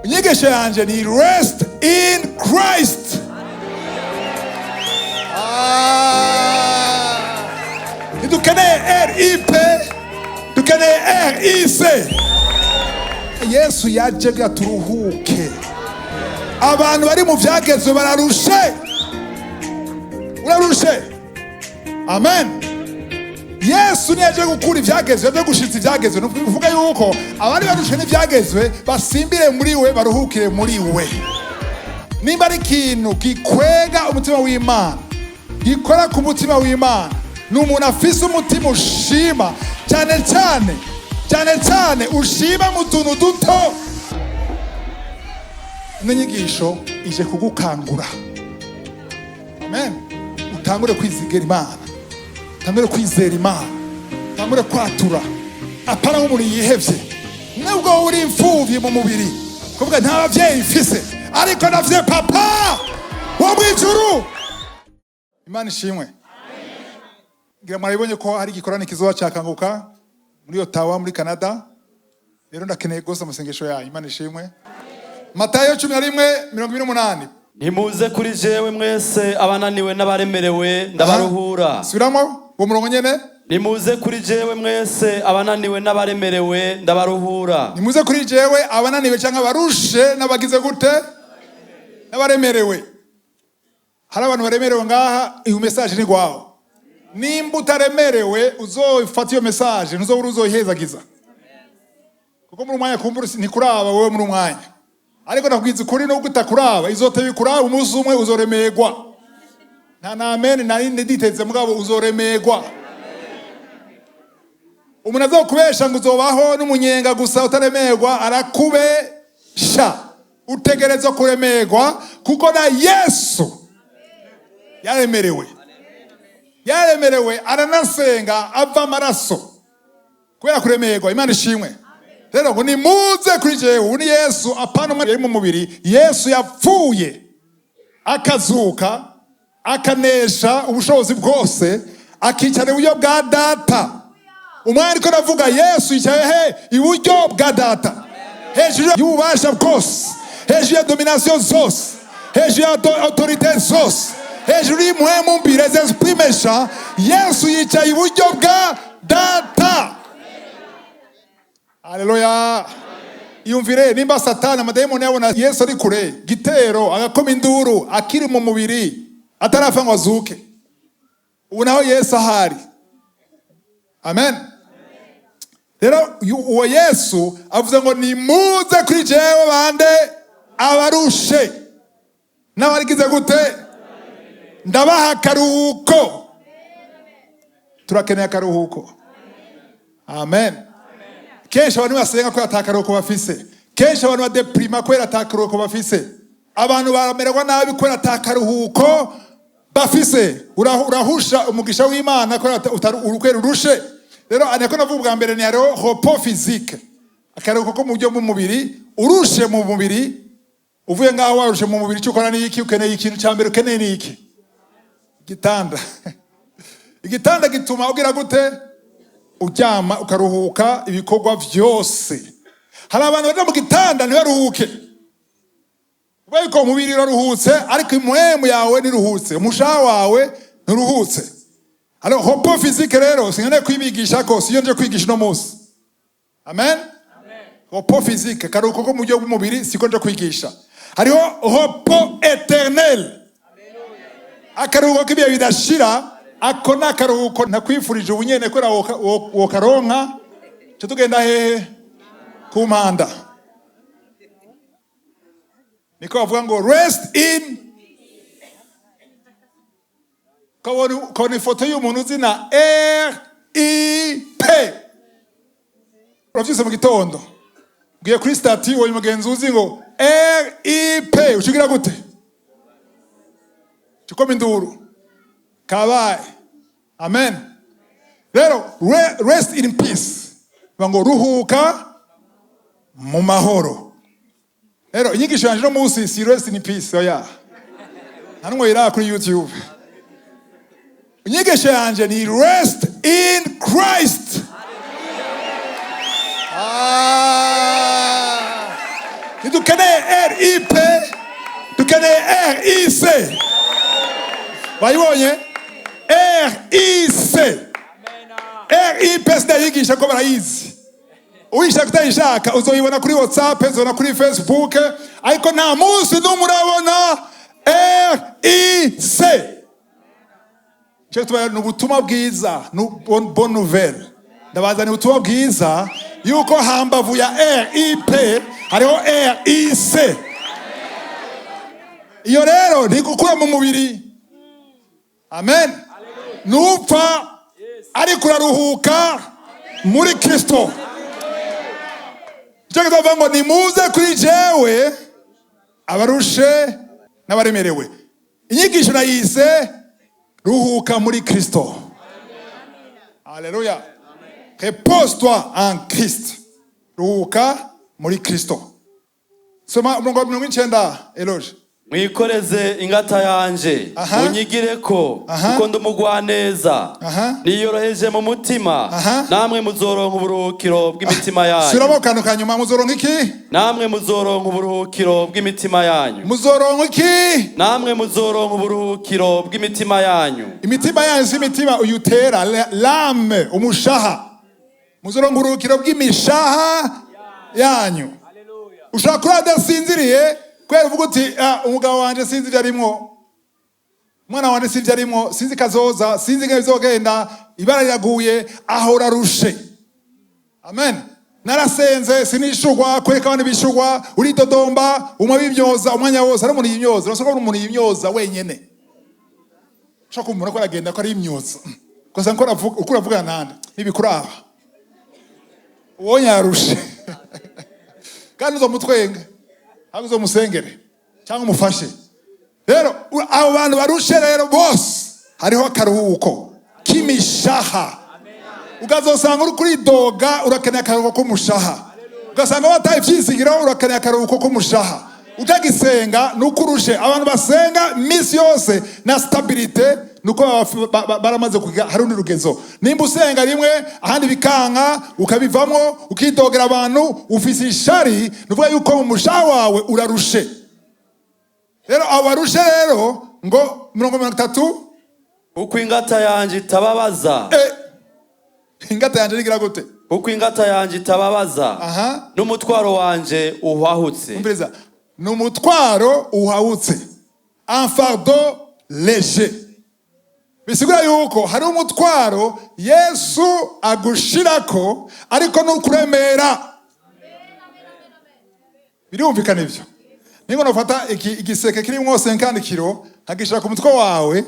Inyigisho yanje ni "Rest in Christ". Ah. Ntidukeneye RIP, dukeneye RIC. Yesu yaje kugira turuhuke. Abantu bari mu vyagezwe bararushe. Urarushe. Amen. Yesu ntiyaje gukura ivyagezwe, yaje gushitsa ivyagezwe. Ni ukuvuga yuko abari barushe n'ivyagezwe basimbire muri we, baruhukire muri we. Nimba ari ikintu gikwega umutima w'Imana, gikora ku mutima w'Imana, ni umuntu afise umutima ushima cyane cyane, cyane cyane ushima mu tuntu duto. Ino nyigisho ije kugukangura. Amen. Utangure kwizigera Imana, utangure kwizera Imana, utangure kwatura, apana nk'umuntu yihevye. Nubwo uri imfuvyi mu mubiri, kuvuga nta bavyeyi mfise, ariko ndafise Papa wo mw'ijuru. Imana ishimwe. Ngira mwarabibonye ko hari igikorane kizoba cakanguka muri Ottawa, muri Canada. Rero ndakeneye rwose amasengesho yanyu. Imana ishimwe. Matayo 11:28. Ntimuze kuri jewe mwese abananiwe n'abaremerewe, ndabaruhura. Subiramo uwo murongo nyene. Nimuze kuri jewe mwese abananiwe n'abaremerewe, ndabaruhura. Nimuze kuri jewe abananiwe cyangwa abarushe n'abagize gute? N'abaremerewe. Hari abantu baremerewe ngaha, iyo message ni gwawe. Nimba utaremerewe, uzofata iyo message, ntuzobura uzoyihezagiza, kuko muri umwanya kumbura ntikuraba wowe muri umwanya. Ariko ndakubwiza ukuri, nubwo utakuraba, izoteba ikuraba umunsi umwe, uzoremerwa. Nta na amen nari nditeze, mugabo uzoremerwa. Umuntu azokubesha ngo uzobaho n'umunyenga gusa utaremerwa, arakubesha. Utegerezwa kuremerwa, kuko na Yesu yaremerewe, yaremerewe, aranasenga ava amaraso kubera kuremerwa. Imana ishimwe. Rero ngo nimuze kuri jewe. Ubu ni Yesu, apana umwe yari mu mubiri. Yesu yapfuye, akazuka, akanesha ubushobozi bwose, akicara iburyo bwa Data. Umwanya ariko navuga, Yesu yicaye he? Iburyo bwa Data, hejuru y'ububasha bwose, hejuru ya domination zose, hejuru ya autorité zose, hejuru y'impwemu mbi, les esprits méchants. Yesu yicaye iburyo bwa Data. Haleluya! Iyumvire nimba Satani, amadayimoni yabona Yesu ari kure gitero, agakoma induru akiri mu mubiri, atarapfa ngo azuke. Ubu naho Yesu ahari. Amen. Rero uwo Yesu avuze ngo nimuze kuri jewe bande? Abarushe n'abarigize gute? Ndabaha akaruhuko. Turakeneye akaruhuko. Amen. Kenshi abantu basenga kubera ata karuhuko bafise. Kenshi abantu badeprima kubera ata karuhuko bafise. Abantu baramererwa nabi kubera ata karuhuko bafise. Urahusha umugisha w'Imana kubera kubera urushe. Rero niko navuga ubwa mbere, ni hariho repos physique, akaruhuko ko mu buryo bw'umubiri. Urushe mu mubiri, uvuye ngaho warushe mu mubiri, icyo ukora ni iki? Ukeneye ikintu cya mbere, ukeneye ni iki? Igitanda. Igitanda gituma ugira gute? Uryama, ukaruhuka ibikorwa byose. Hari abantu baja mu gitanda ntibaruhuke, kubera yuko umubiri uraruhutse, ariko impwemu yawe ntiruhutse, umushaha wawe nturuhutse. Alors repos physique rero sinkeneye kwibigisha ko siyo nje kwigisha uno munsi. Amen. Repos physique, karuhuko ko mu buryo bw'umubiri, siko nje kwigisha. Hariho repos éternel, akaruhuko k'ibihe bidashira. Ako ni akaruhuko nakwifurije ubu nyene, kubera wokaronka. Cyo tugenda hehe? Ku mpanda. Niko bavuga ngo "Rest in". Ukabona ifoto y'umuntu uzi na RIP. Uravyuse mu gitondo, ugiye kuri statut, uwo mugenzi uzi ngo RIP, ucugira gute? Ukoma induru, kabaye. Amen. Rero "Rest in peace", bivuga ngo ruhuka mu mahoro. Rero inyigisho yanje no munsi si "Rest in peace", oya, nta n'umwe yiraba kuri YouTube. Inyigisho yanje ni "Rest in Christ". Ah! Ntidukeneye RIP, dukeneye RIC. Wayibonye? RIC. RIP sinayigisha ko barayizi. Uyishaka utayishaka, uzoyibona kuri WhatsApp, uzobona kuri Facebook, ariko nta munsi n'umwe urabona RIC. Icyo tuba ni ubutumwa bwiza, ni bonne nouvelle. Ndabazaniye ubutumwa bwiza yuko hambavu ya RIP hariho RIC. Iyo rero ntigukura mu mubiri. Amen. Nupfa ariko uraruhuka muri Kristo. Icyo kizavuga ngo: "Nimuze kuri jewe abarushe n'abaremerewe." Inyigisho nayise "Ruhuka muri Kristo". Haleluya! Repose-toi en Christ. Ruhuka muri Kristo. Soma umurongo wa 90, Eloge. Mwikoreze ingata yanje, munyigireko, kuko ndi umugwaneza, niyoroheje mu mutima, namwe muzoronka uburuhukiro bw'imitima yanyu. Subiramo akantu ka nyuma. Muzoronka iki? Namwe muzoronka uburuhukiro bw'imitima yanyu. Muzoronka iki? Namwe muzoronka uburuhukiro bw'imitima yanyu. Imitima yanyu si imitima uyutera l'âme, umushaha. Muzoronka uburuhukiro bw'imishaha yanyu. Ushobora kuba adasinziriye kubera uvuga uti: "Ah, umugabo wanje sinzi ibyo arimwo, umwana wanje sinzi ibyo arimwo, sinzi kazoza, sinzi ingene bizogenda, ibara riraguye, ahora arushe." Amen. Narasenze sinishurwa, kwereka abandi bishurwa, uridodomba, umwe bimyoza umwanya wose. Ari umuntu yimyoza, urashobora kubona umuntu yimyoza wenyene. Ushobora kumva ko aragenda ko ari imyoza gusa, nko uravuga uko uravugana nande ntibikuraba. Uwo yarushe kandi uzomutwenge cyangwa uzomusengere cyangwa umufashe. Rero abo bantu barushe rero bose, hariho akaruhuko k'imishaha. Ukazosanga uri kuridoga, urakeneye akaruhuko k'umushaha. Ugasanga wataye ivyizigiro, urakeneye akaruhuko k'umushaha. Utagisenga nuko urushe. Abantu basenga misi yose na stabilité nuko baba baramaze kugira hari urundi rugezo. Nimba usenga rimwe ahandi bikanka, ukabivamwo, ukidogera abantu, ufise ishari, nuvuga yuko mu mushaha wawe urarushe. Rero abo barushe rero ngo 30. Kuko ingata yanje itababaza. Ingata yanje rigira gute? Kuko ingata yanje itababaza, n'umutwaro wanje uhwahutse. Umviriza, ni umutwaro uhawutse, un fardeau léger. Bisigura yuko hari umutwaro Yesu agushirako, ariko nukuremera. Birumvikana ivyo? Ningo nofata igiseke kirimwo 50 kilo nkagishira ku mutwe wawe,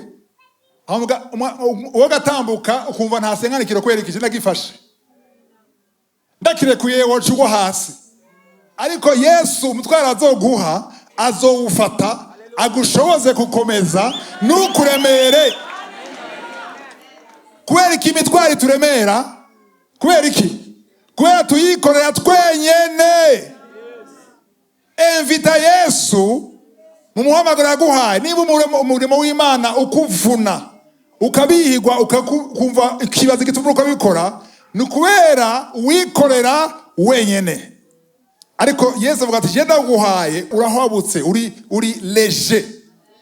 hama uwo gatambuka ukumva nta 50 kilo. Kubera iki? Ndagifashe, ndakirekuye woca ugwa hasi. Ariko Yesu umutwaro azoguha azowufata agushoboze gukomeza, ntukuremere. Kubera iki imitwaro ituremera? Kubera iki? Kubera tuyikorera twenyene. Invita Yesu mu muhamagaro yaguhaye. Niba umurimo w'Imana ukuvuna, ukabihigwa, ukumva ikibazo gituma ukabikora, ni ukubera uwikorera wenyene. Ariko Yesu avuga ati: "Jye ndaguhaye, urahwabutse, uri léger."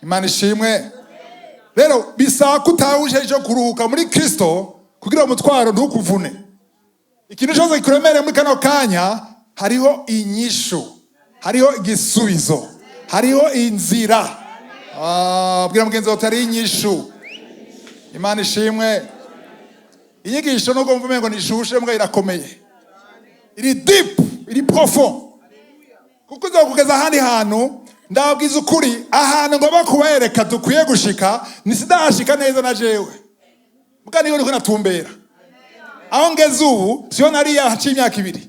Imana ishimwe. Rero bisaba ko utahuje cyo kuruhuka muri Kristo kugira ngo umutwaro ntukuvune. Ikintu cyose kikuremereye muri kano kanya, hariho inyishu, hariho igisubizo, hariho inzira. Ah, bwira mugenzi wawe uti: "Hariho inyishu." Imana ishimwe. Inyigisho nubwo mvume ngo nishushe mbwa, irakomeye, iri deep, iri profond, kuko uzokugeza ahandi hantu. Ndababwiza ukuri, ahantu ngomba kubereka dukwiye gushika nisidahashika neza na jewe mbwa, niyo niko natumbera. Aho ngeze ubu siyo nari haciye imyaka 2,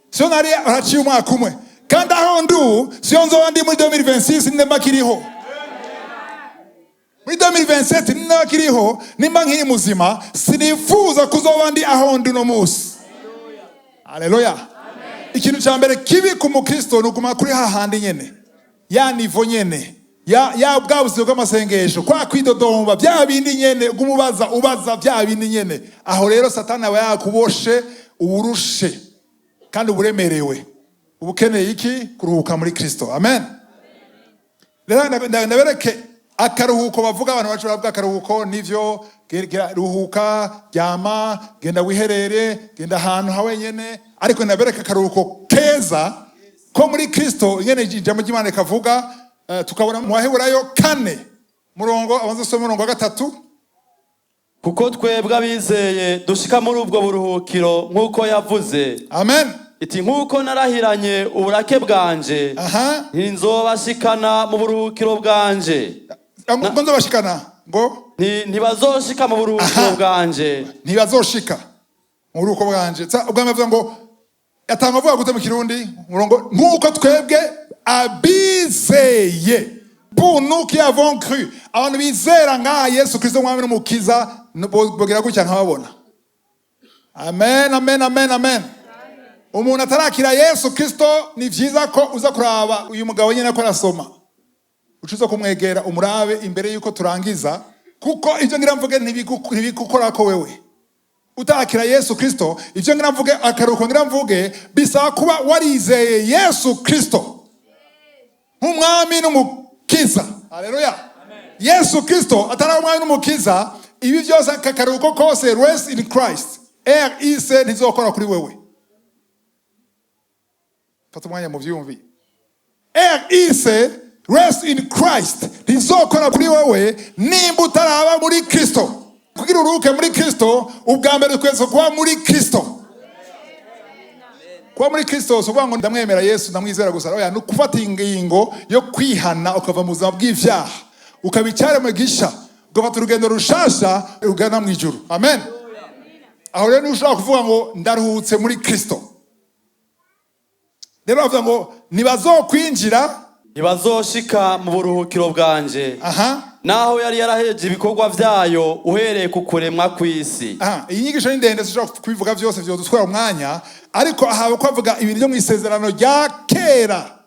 siyo nari haciye umwaka umwe, kandi aho ndi ubu siyo nzoba ndi muri 2026 nimba kiriho, muri 2027 nimba kiriho, nimba nkiri muzima. Sinifuza kuzoba ndi aho ndi uno munsi. Haleluya! Ikintu cya mbere kibi ku mukristo ni uguma kuri hahandi nyene, ya niveau nyene, ya bwa buzima bw'amasengesho, kwa kwidodomba, bya bindi nyene, uguma ubaza bya bindi nyene. Aho rero Satani aba yakuboshe, uburushe kandi uburemerewe. Uba ukeneye iki? Kuruhuka muri Kristo. Amen. Rero ndabereke akaruhuko bavuga. Abantu bacu baravuga akaruhuko, nivyo, ruhuka, ryama, genda wiherere, genda ahantu ha wenyene. Ariko ndabereke akaruhuko keza ko muri Kristo, ingene ijambo ry'Imana rikavuga. Tukabona mu Baheburayo 4, murongo abanza usome, umurongo wa 3. Kuko twebwe abizeye dushika muri ubwo buruhukiro, nk'uko yavuze Amen. iti: "Nk'uko narahiranye uburake bwanje, ntinzobashikana mu buruhukiro bwanje." Ngo nzobashikana ngo Ntibazoshika mu buruhukiro bwanje. Ntibazoshika mu buruhuko bwanje. Ubwami avuga ngo yatanga avuga gute mu Kirundi? Umurongo: nk'uko twebwe abizeye, pour nous qui avons cru. Abantu bizera nka Yesu Kristo umwami n'umukiza bogira gutya nkababona. Amen, amen, amen, amen. Umuntu atarakira Yesu Kristo, ni vyiza ko uza kuraba uyu mugabo nyine ko arasoma, ucuza kumwegera umurabe imbere yuko turangiza, kuko ibyo ngira mvuge ntibigukorako wewe utakira Yesu Kristo. Ibyo ngira mvuge, akaruhuko ngira mvuge, bisaba kuba warizeye Yesu Kristo nk'umwami n'umukiza. Haleluya! Yesu Kristo atari umwami n'umukiza, ibi byose, aka karuhuko kose, rest in Christ, ric, ntizokora kuri wewe. Fata umwanya mu byumvi. Ric, rest in Christ, ntizokora kuri wewe nimba utaraba muri Kristo. Kugira uruhuke muri Kristo, ubwa mbere twese kuba muri Kristo. Kuba muri Kristo si ukuvuga ngo ndamwemera Yesu, ndamwizera gusa. Oya, ni ukufata ingingo yo kwihana, ukava mu buzima bw'ivyaha, ukaba icyaremwe gisha, ugafata urugendo rushasha rugana mu ijuru. Amen. Aho rero niho ushobora kuvuga ngo ndaruhutse muri Kristo. Rero bavuga ngo ntibazokwinjira. Ntibazoshika mu buruhukiro bwanje, naho yari yaraheje ibikorwa vyayo uhereye ku kuremwa kw'isi. Aha, iyi nyigisho ni ndende, sinshobora kubivuga byose, vyodutwara umwanya. Ariko aha ko avuga ibintu byo mu isezerano rya kera.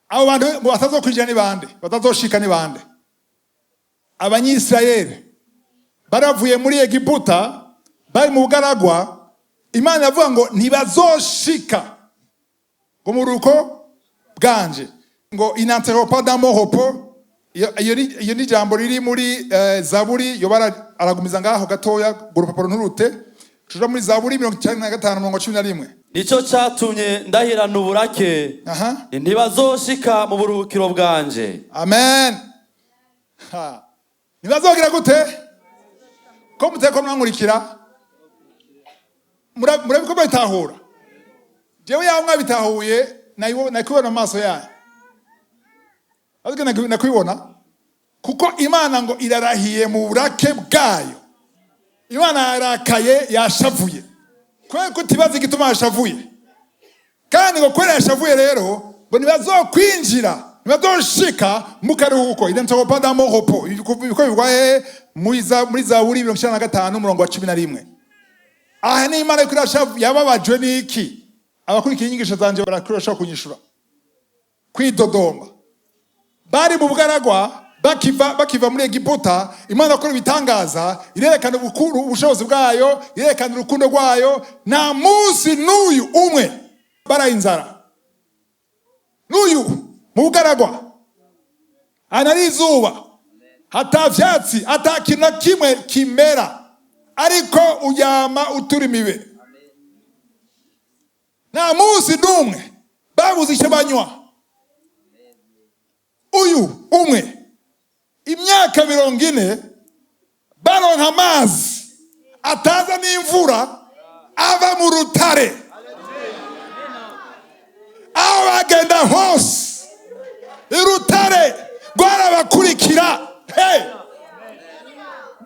Abo bantu ngo batazokwinjira ni bande? Batazoshika ni bande? Abanyisirayeli bari bavuye muri Egiputa, bari mu bugaragwa. Imana yavuga ngo ntibazoshika ngo mu buruhuko bwanje, ngo ils n'entreront pas dans mon repos. Iyo ni ijambo riri muri Zaburi. Yoba aragumiza ngaho gatoya ngo urupapuro nturute. Tuja muri Zaburi 95, umurongo 11. Nico catumye ndahirana uburake, ntibazoshika mu buruhukiro bwanje. Amen. Ha. Ntibazogira gute? Ko muteko mwankurikira? Murabiko babitahura? Jewe yawe mwabitahuye, nakubona amaso yanyu, ariko nakubibona, kuko Imana ngo irarahiye mu burake bwayo. Imana yarakaye, yashavuye kubera ko utibaza igituma yashavuye. Kandi ngo kubera yashavuye rero, ngo ntibazokwinjira, ntibazoshika mu karuhuko, ils n'entreront pas dans mon repos. Ibiko bivugwa hehe? Muri Zaburi 95, umurongo wa 11. Aha ni Imana iriko yababajwe n'iki? Abakurikiye inyigisho zanje barakwiye kunyishura. Kwidodomba. Bari mu bugaragwa, bakiva muri Egiputa. Imana akora ibitangaza, irerekana ubushobozi bwayo, irerekana urukundo rwayo. Nta munsi n'uyu umwe baraye inzara, n'uyu mu bugaragwa, ahantu hari izuba, hata vyatsi, ata kintu na kimwe kimera, ariko uryama utura imibe. Nta munsi n'umwe babuze icyo banywa. Uyu umwe, imyaka 40 baronka amazi ataza n'imvura, ava mu rutare. Aho bagenda hose urutare rwarabakurikira. Hey!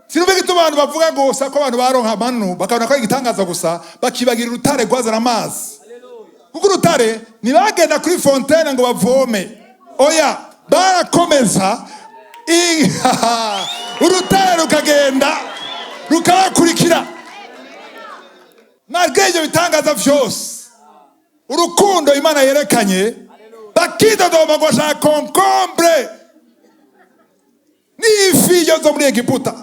Sinumva igituma abantu bavuga gusa ko abantu baronka amanu, bakabona ko ari igitangaza gusa, bakibagira urutare rwazana amazi. Kuko urutare, ntibagenda kuri fontaine ngo bavome, oya, barakomeza urutare rukagenda rukabakurikira. Malgré ibyo bitangaza vyose, urukundo Imana yerekanye, bakidodoma ngo bashaka concombre n'ifi yo zo muri Egiputa,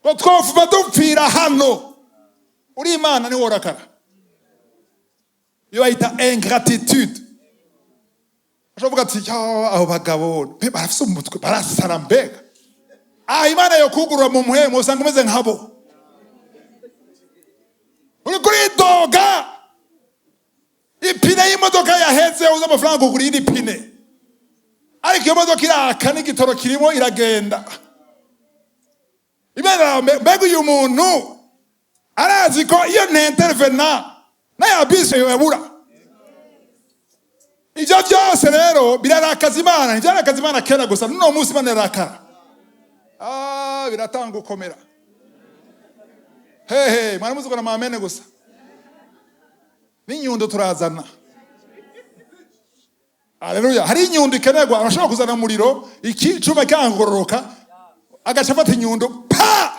ngo twofuma dupfira hano. Uri Imana, niwo urakara. Iyo bayita ingratitude. Ashobora kuvuga ati: "Ya, abo bagabo mbe barafise umutwe, barasara." Mbega ah, Imana yo kugurura mu mpwemu, usanga umeze nkabo, uri kuridoga ipine y'imodoka yaheze, uzi amafaranga kugura iyindi pine, ariko iyo modoka iraka n'igitoro kirimo, iragenda. Imana, mbega uyu muntu arazi ko iyo ntintervena n'aya bisi yabura? Ibyo byose rero birarakaza Imana. Ntibyarakaza Imana kera gusa, n'uno munsi Imana irarakara. Ah, biratanga gukomera hehe. Mwari muzi ko na amene gusa, n'inyundo turazana. Haleluya! Hari inyundo ikenerwa. Arashobora kuzana umuriro, iki cuma kangororoka, agaca afata inyundo pa.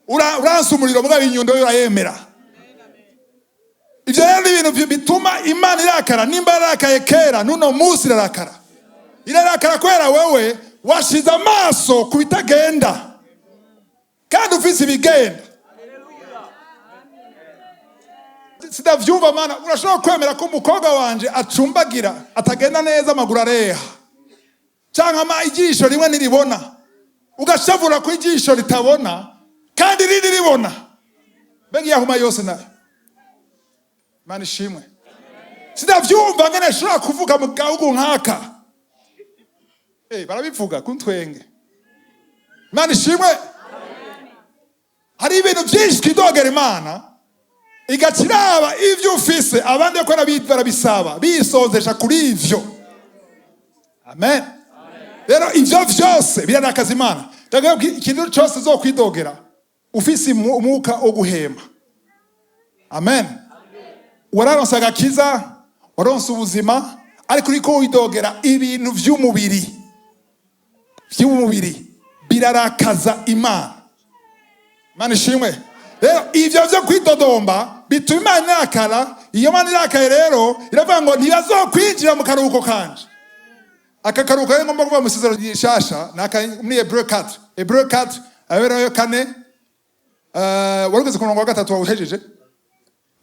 Uransa umuriro, mugabo inyundo yo urayemera. Ibyo rero ni ibintu bituma Imana irakara. Nimba yararakaye kera, n'uno munsi irarakara. Irarakara kubera wewe washize amaso ku bitagenda kandi ufise ibigenda. Sidavyumva mana, urashobora kwemera ko umukobwa wanje acumbagira, atagenda neza, amaguru areha, cyangwa ama ijisho rimwe ntiribona, ugashavura ko ijisho ritabona kandi irindi ribona? Mbega iyahuma yose nayo! Imana ishimwe. Sidavyumva ngene nshobora kuvuga mu gahugu nk'aka. Barabivuga kuntwenge. Imana ishimwe. Hari ibintu byinshi twidogera Imana, igaca iraba ivyo ufise, abandi ko barabisaba, bisonzesha kuri ivyo. Amen. Rero ivyo vyose birarakaza Imana. Ndavuga ko ikintu cyose uzokwidogera ufise umwuka wo guhema, amen, wararonse agakiza, waronse ubuzima, ariko uriko widogera ibintu vy'umubiri, birarakaza Imana. Imana ishimwe. Rero ivyo vyo kwidodomba bituma Imana irakara. Iyo Mana irakaye rero, iravuga ngo ntibazokwinjira mu karuhuko kanje. Aka karuhuko rero ngomba kuvuga mu isezerano rishasha ni aka muri Hébreux 4, Hébreux 4, Abaheburayo 4. Wari ugeze ku murongo wa gatatu, wawuhejeje.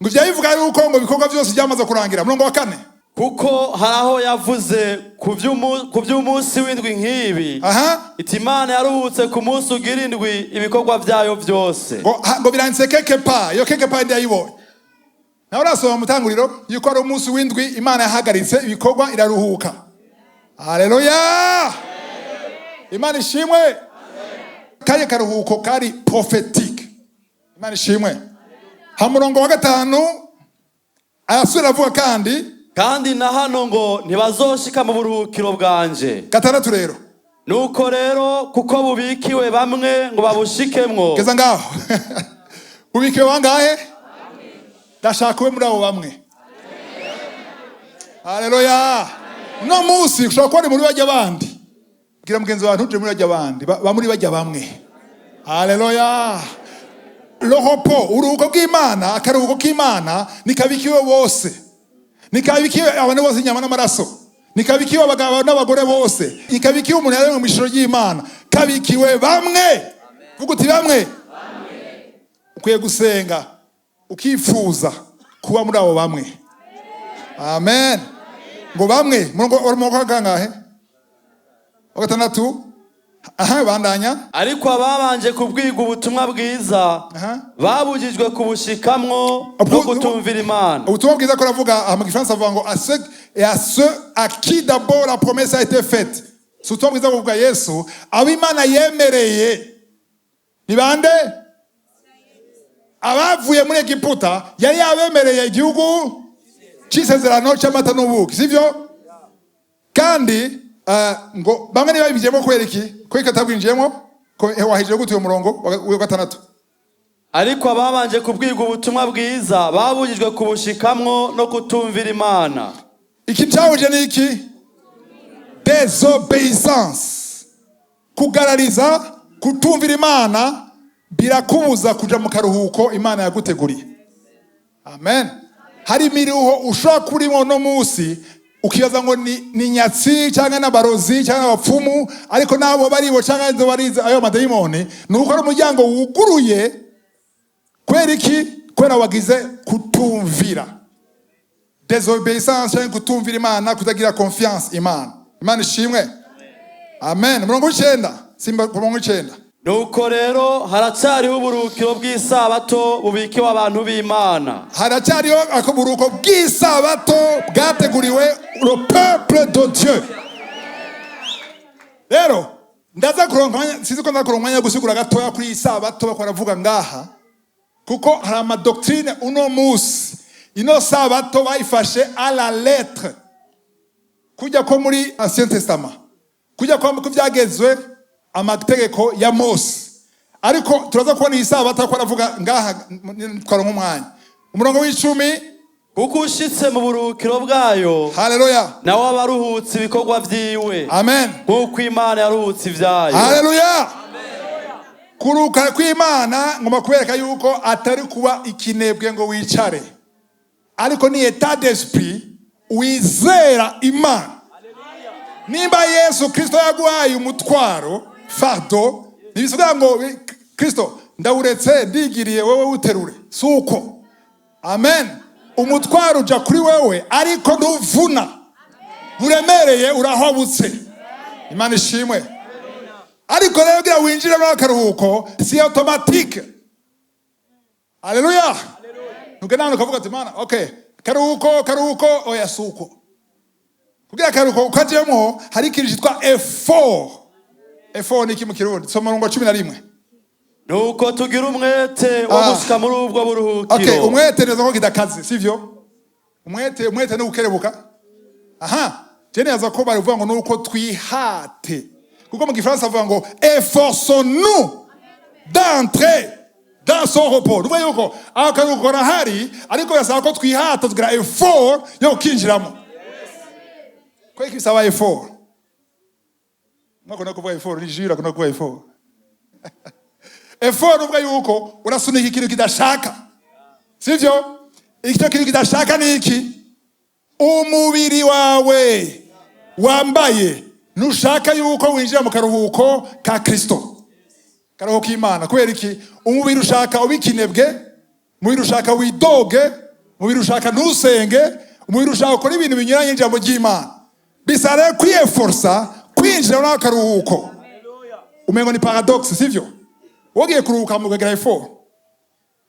Ngo ivyo bivuga yuko ngo ibikorwa byose byamaze kurangira. Murongo wa 4. Kuko hari aho yavuze ku by'umunsi w'indwi nk'ibi, iti: "Imana yaruhutse ku munsi ugira indwi ibikorwa byayo byose." Ngo biranditse quelque part. Iyo quelque part ndayibonye. Nawe urasoma mu Tanguriro yuko ari umunsi w'indwi Imana yahagaritse ibikorwa, iraruhuka. Haleluya, Imana ishimwe. Kariya karuhuko kari prophétique. Imana ishimwe. Ha murongo wa 5 arasubira avuga kandi. Kandi na hano ngo: "Ntibazoshika mu buruhukiro bwanje." 6 rero. Nuko rero, kuko bubikiwe bamwe ngo babushikemwo. Geza ngaho. Bubikiwe bangahe? Ndashaka ube muri abo bamwe. Haleluya! Uno munsi ushobora kuba uri muri bajya bandi. Bwira mugenzi wawe: "Ntuje muri bajya bandi, ba muri bajya bamwe." Haleluya! Le repos, uruhuko bw'Imana, akaruhuko k'Imana nikabikiwe bose, nikabikiwe abantu bose, inyama n'amaraso, nikabikiwe abagabo n'abagore bose, nikabikiwe umuntu yaremwe mu ishusho ry'Imana. Kabikiwe bamwe. Vuga uti: "Bamwe." Ukwiye gusenga ukifuza kuba muri abo bamwe. Amen. Ngo bamwe, murongo wari umurongo wa kangahe? Wa 6. Aha, bandanya. Ariko ababanje kubwirwa ubutumwa bwiza babujijwe kubushikamwo no kutumvira Imana. Ubutumwa bwiza ko aravuga aha mu Gifaransa, avuga ngo à ceux et à ceux à qui d'abord la promesse a été faite. Si ubutumwa bwiza buvuga Yesu, abo Imana yemereye ni bande? Abavuye muri Egiputa yari yabemereye igihugu c'isezerano c'amata n'ubuki, sivyo? Kandi ngo bamwe ntibabijyemo. Kubera iki? Kubera ko atabwinjiyemo? Wahejije gute uyo murongo wa 6? Ariko ababanje kubwirwa ubutumwa bwiza babujijwe kubushikamwo no kutumvira Imana. Iki cyahuje ni iki? Désobéissance, kugarariza, kutumvira Imana birakubuza kuja mu karuhuko Imana yaguteguriye. Amen. Hari imiruho ushobora kurimo no munsi, ukibaza ngo ni nyatsi cyangwa n'abarozi cyangwa n'abapfumu, ariko nabo baribo cyangwa izo barize ayo madayimoni, ni uko ari umuryango wuguruye. Kubera iki? Kubera wagize kutumvira. Désobéissance cyangwa kutumvira Imana, kutagira confiance Imana. Imana ishimwe, amen. Umurongo w'icenda, simba ku murongo w'icenda. Nuko rero haracyariho uburuhukiro bw'isabato bubikiwe abantu b'Imana. Haracyariho akaburuhuko bw'isabato bwateguriwe le peuple de Dieu. Rero ndaza kuronka sinzi ko ndaza kuronka umwanya wo gusigura gatoya kuri iyi sabato bako baravuga ngaha, kuko hari ama doctrine uno munsi. Ino sabato bayifashe à la lettre, kujya ko muri Ancien Testament, kujya ko byagezwe amategeko ya Mose. Ariko turaza kubona iyi sabato ko aravuga ngaha twaronka umwanya. Umurongo w'icumi. Kuko ushitse mu buruhukiro bwayo, Haleluya. nawe aba aruhutse ibikorwa vyiwe, Amen. nk'uko Imana yaruhutse ivyayo. Haleluya. Kuruka kw'Imana, ngomba kubereka yuko atari kuba ikinebwe ngo wicare, ariko ni état d'esprit wizera Imana. Nimba Yesu Kristo yaguhaye umutwaro, fardeau, ntibisigaye ngo "Kristo, ndawuretse, ndigiriye, wowe wuterure." Si uko, amen. Umutwaro uja kuri wewe, ariko ntuvuna, nturemereye, urahobutse. Imana ishimwe. Ariko rero kugira winjire muri akaruhuko si automatique. Haleluya. Ntugenda hano ukavuga ati "Mana, okay, karuhuko, karuhuko." Oya, si uko. Kugira akaruhuko ukajemo, hari ikintu cyitwa effort. Effort ni iki mu Kirundi? Soma umurongo wa 11. Nuko tugira umwete wo gushika muri ubwo buruhukiro. Umwete neza ko kidakaze, sivyo? Umwete ni ukerebuka. Aha je neza ko bari kuvuga ngo nuko twihate, kuko mu Gifaransa bavuga ngo "efforçons-nous d'entrer dans son repos". Nuvuga yuko aho karuhuko karahari, ariko birasaba ko twihata, tugira effort yo kukinjiramo. Ko iki bisaba effort? Mwakunda kuvuga effort, ni jure akunda kuvuga effort. Effort nuvuga yuko urasunika ikintu kidashaka, sivyo? Icyo kintu kidashaka ni iki? Umubiri wawe wambaye ntushaka yuko winjira mu karuhuko ka Kristo, karuhuko k'Imana. Kubera iki? Umubiri ushaka ubikinebwe, umubiri ushaka widoge, umubiri ushaka ntusenge, umubiri ushaka gukora ibintu binyuranye n'ijambo ry'Imana. Bisaba rero kwiyefforça kwinjira muri ako karuhuko. Umengo ni paradoxe, sivyo? Wogiye kuruhuka mukagira effort.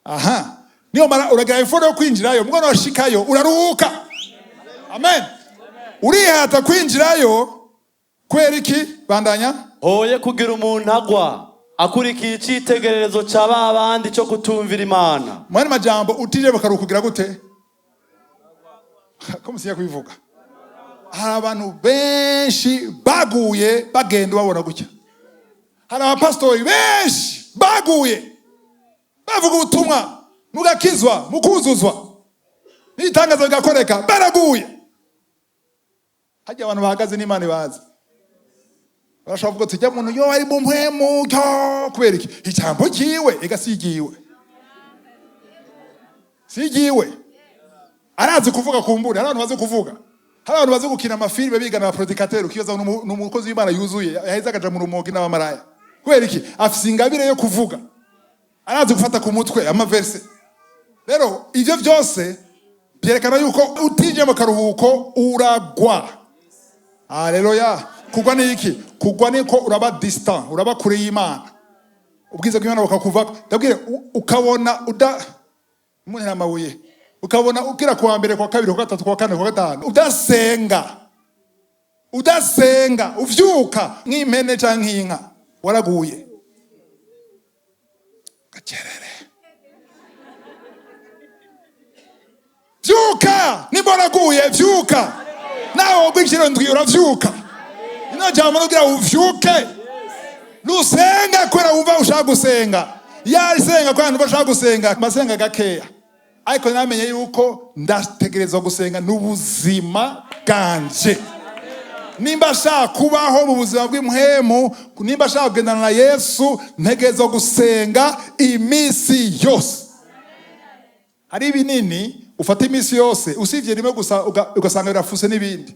Aha niyo mara uragira effort yo kwinjirayo, mugabo washikayo uraruhuka. Amen. Urihata kwinjirayo. Kubera iki? Bandanya. Hoye kugira umuntu agwa akurikiye icitegererezo ca ba bandi cyo kutumvira Imana. Mwene majambo, utije bakaruhuka kugira gute? Ko musinya kubivuga, hari abantu benshi baguye bagenda babona gutya. Hari abapasitori benshi baguye bavuga ubutumwa, mugakizwa, mukuzuzwa, n'ibitangaza bigakoreka, baraguye. Hajya abantu bahagaze n'Imana ibazi, barashobora kuvuga tujya muntu yo ari mu mpwemu cyo. Kubera iki? Ijambo ryiwe ega si ryiwe, si ryiwe. Arazi kuvuga kumbure. Hari abantu bazi kuvuga, hari abantu bazi gukina amafilime bigana aba prédicateur, ukibaza ngo ni umukozi w'Imana yuzuye, yaheze akaja mu rumogi n'abamaraya. Kubera iki? Afise ingabire yo kuvuga, arazi gufata ku mutwe ama versets. Rero ivyo byose byerekana yuko utinjiye mu karuhuko uragwa. Haleluya. Kugwa ni iki? Kugwa ni ko uraba distant, uraba kure y'Imana, ubwiza bw'Imana bukakuvako. Ndabwire, ukabona uda umuntu amabuye, ukabona ugira kuwa mbere, kuwa kabiri, kuwa gatatu, kuwa kane, kuwa gatanu udasenga, udasenga, uvyuka nk'impene canke nk'inka, waraguye. Gacerere, vyuka. Nimba waraguye, vyuka. Nawe wogwa inshuro ndwi, uravyuka. Ino jambo nugira uvyuke. Nusenga kubera wumva ushaka gusenga, yasenga kubera numva ushaka gusenga, masenga gakeya. Ariko namenye yuko ndategerezwa gusenga n'ubuzima bwanje. Nimba ashaka kubaho mu buzima bw'impwemu, nimba ashaka kugendana na Yesu, ntegerezwa gusenga iminsi yose. Hari ibinini ufata iminsi yose, usibye rimwe gusa ugasanga birafuse n'ibindi.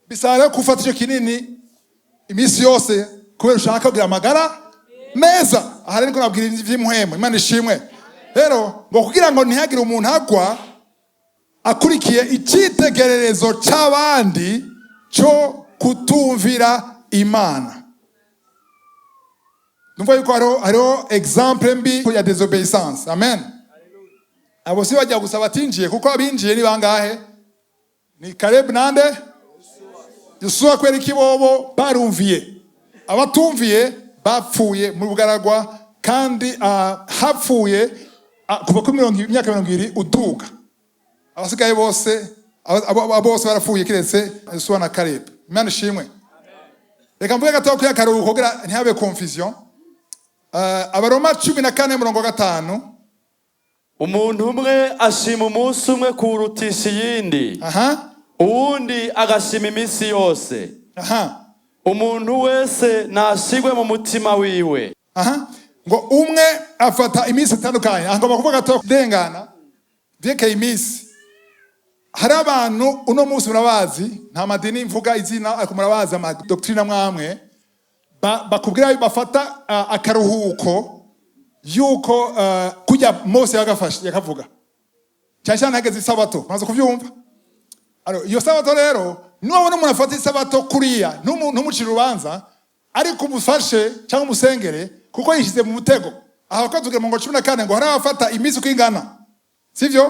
Bisaba rero ko ufata icyo kinini iminsi yose kubera ushaka kugira amagara meza. Aha rero niko nabwira iby'impwemu. Imana ishimwe. Rero ngo kugira ngo ntihagire umuntu agwa. Akurikiye icyitegererezo cy'abandi cyo kutumvira Imana. Numva yuko hariho exemple mbi ya désobéissance. Amen. Abo si bajya gusa batinjiye, kuko abinjiye ni bangahe? Ni Caleb nande Yosuwa. Kubera iki? Bobo barumviye. Abatumviye bapfuye mu bugaragwa, kandi hapfuye kuva kuri imyaka 20 uduga. Abasigaye bose, bose barapfuye kiretse Yosuwa na Caleb. Imana ishimwe. Reka mvuge gato kuri akaruhuko kugira ntihabe confusion. Abaroma 14 murongo wa 5. Umuntu umwe ashima umunsi umwe kuwurutisha iyindi, uwundi agashima iminsi yose. Umuntu wese nashigwe mu mutima wiwe. Aha, ngo umwe afata iminsi itandukanye. Aha ngomba kuvuga gato ndengana vyekeye iminsi. Hari abantu uno munsi murabazi, nta madini mvuga izina, ariko murabazi amadoctrine amwe bakubwira bafata akaruhuko yuko kujya Mose yagafashe yakavuga, cyane cyane hageze isabato. Maze kuvyumva. Alors, iyo sabato rero, niwabona umuntu afata isabato kuriya, ntumucire urubanza, ariko umufashe cyangwa umusengere, kuko yishyize mu mutego. Aha bakatubwira mu ngo 14 ngo hari abafata iminsi uko ingana, sivyo?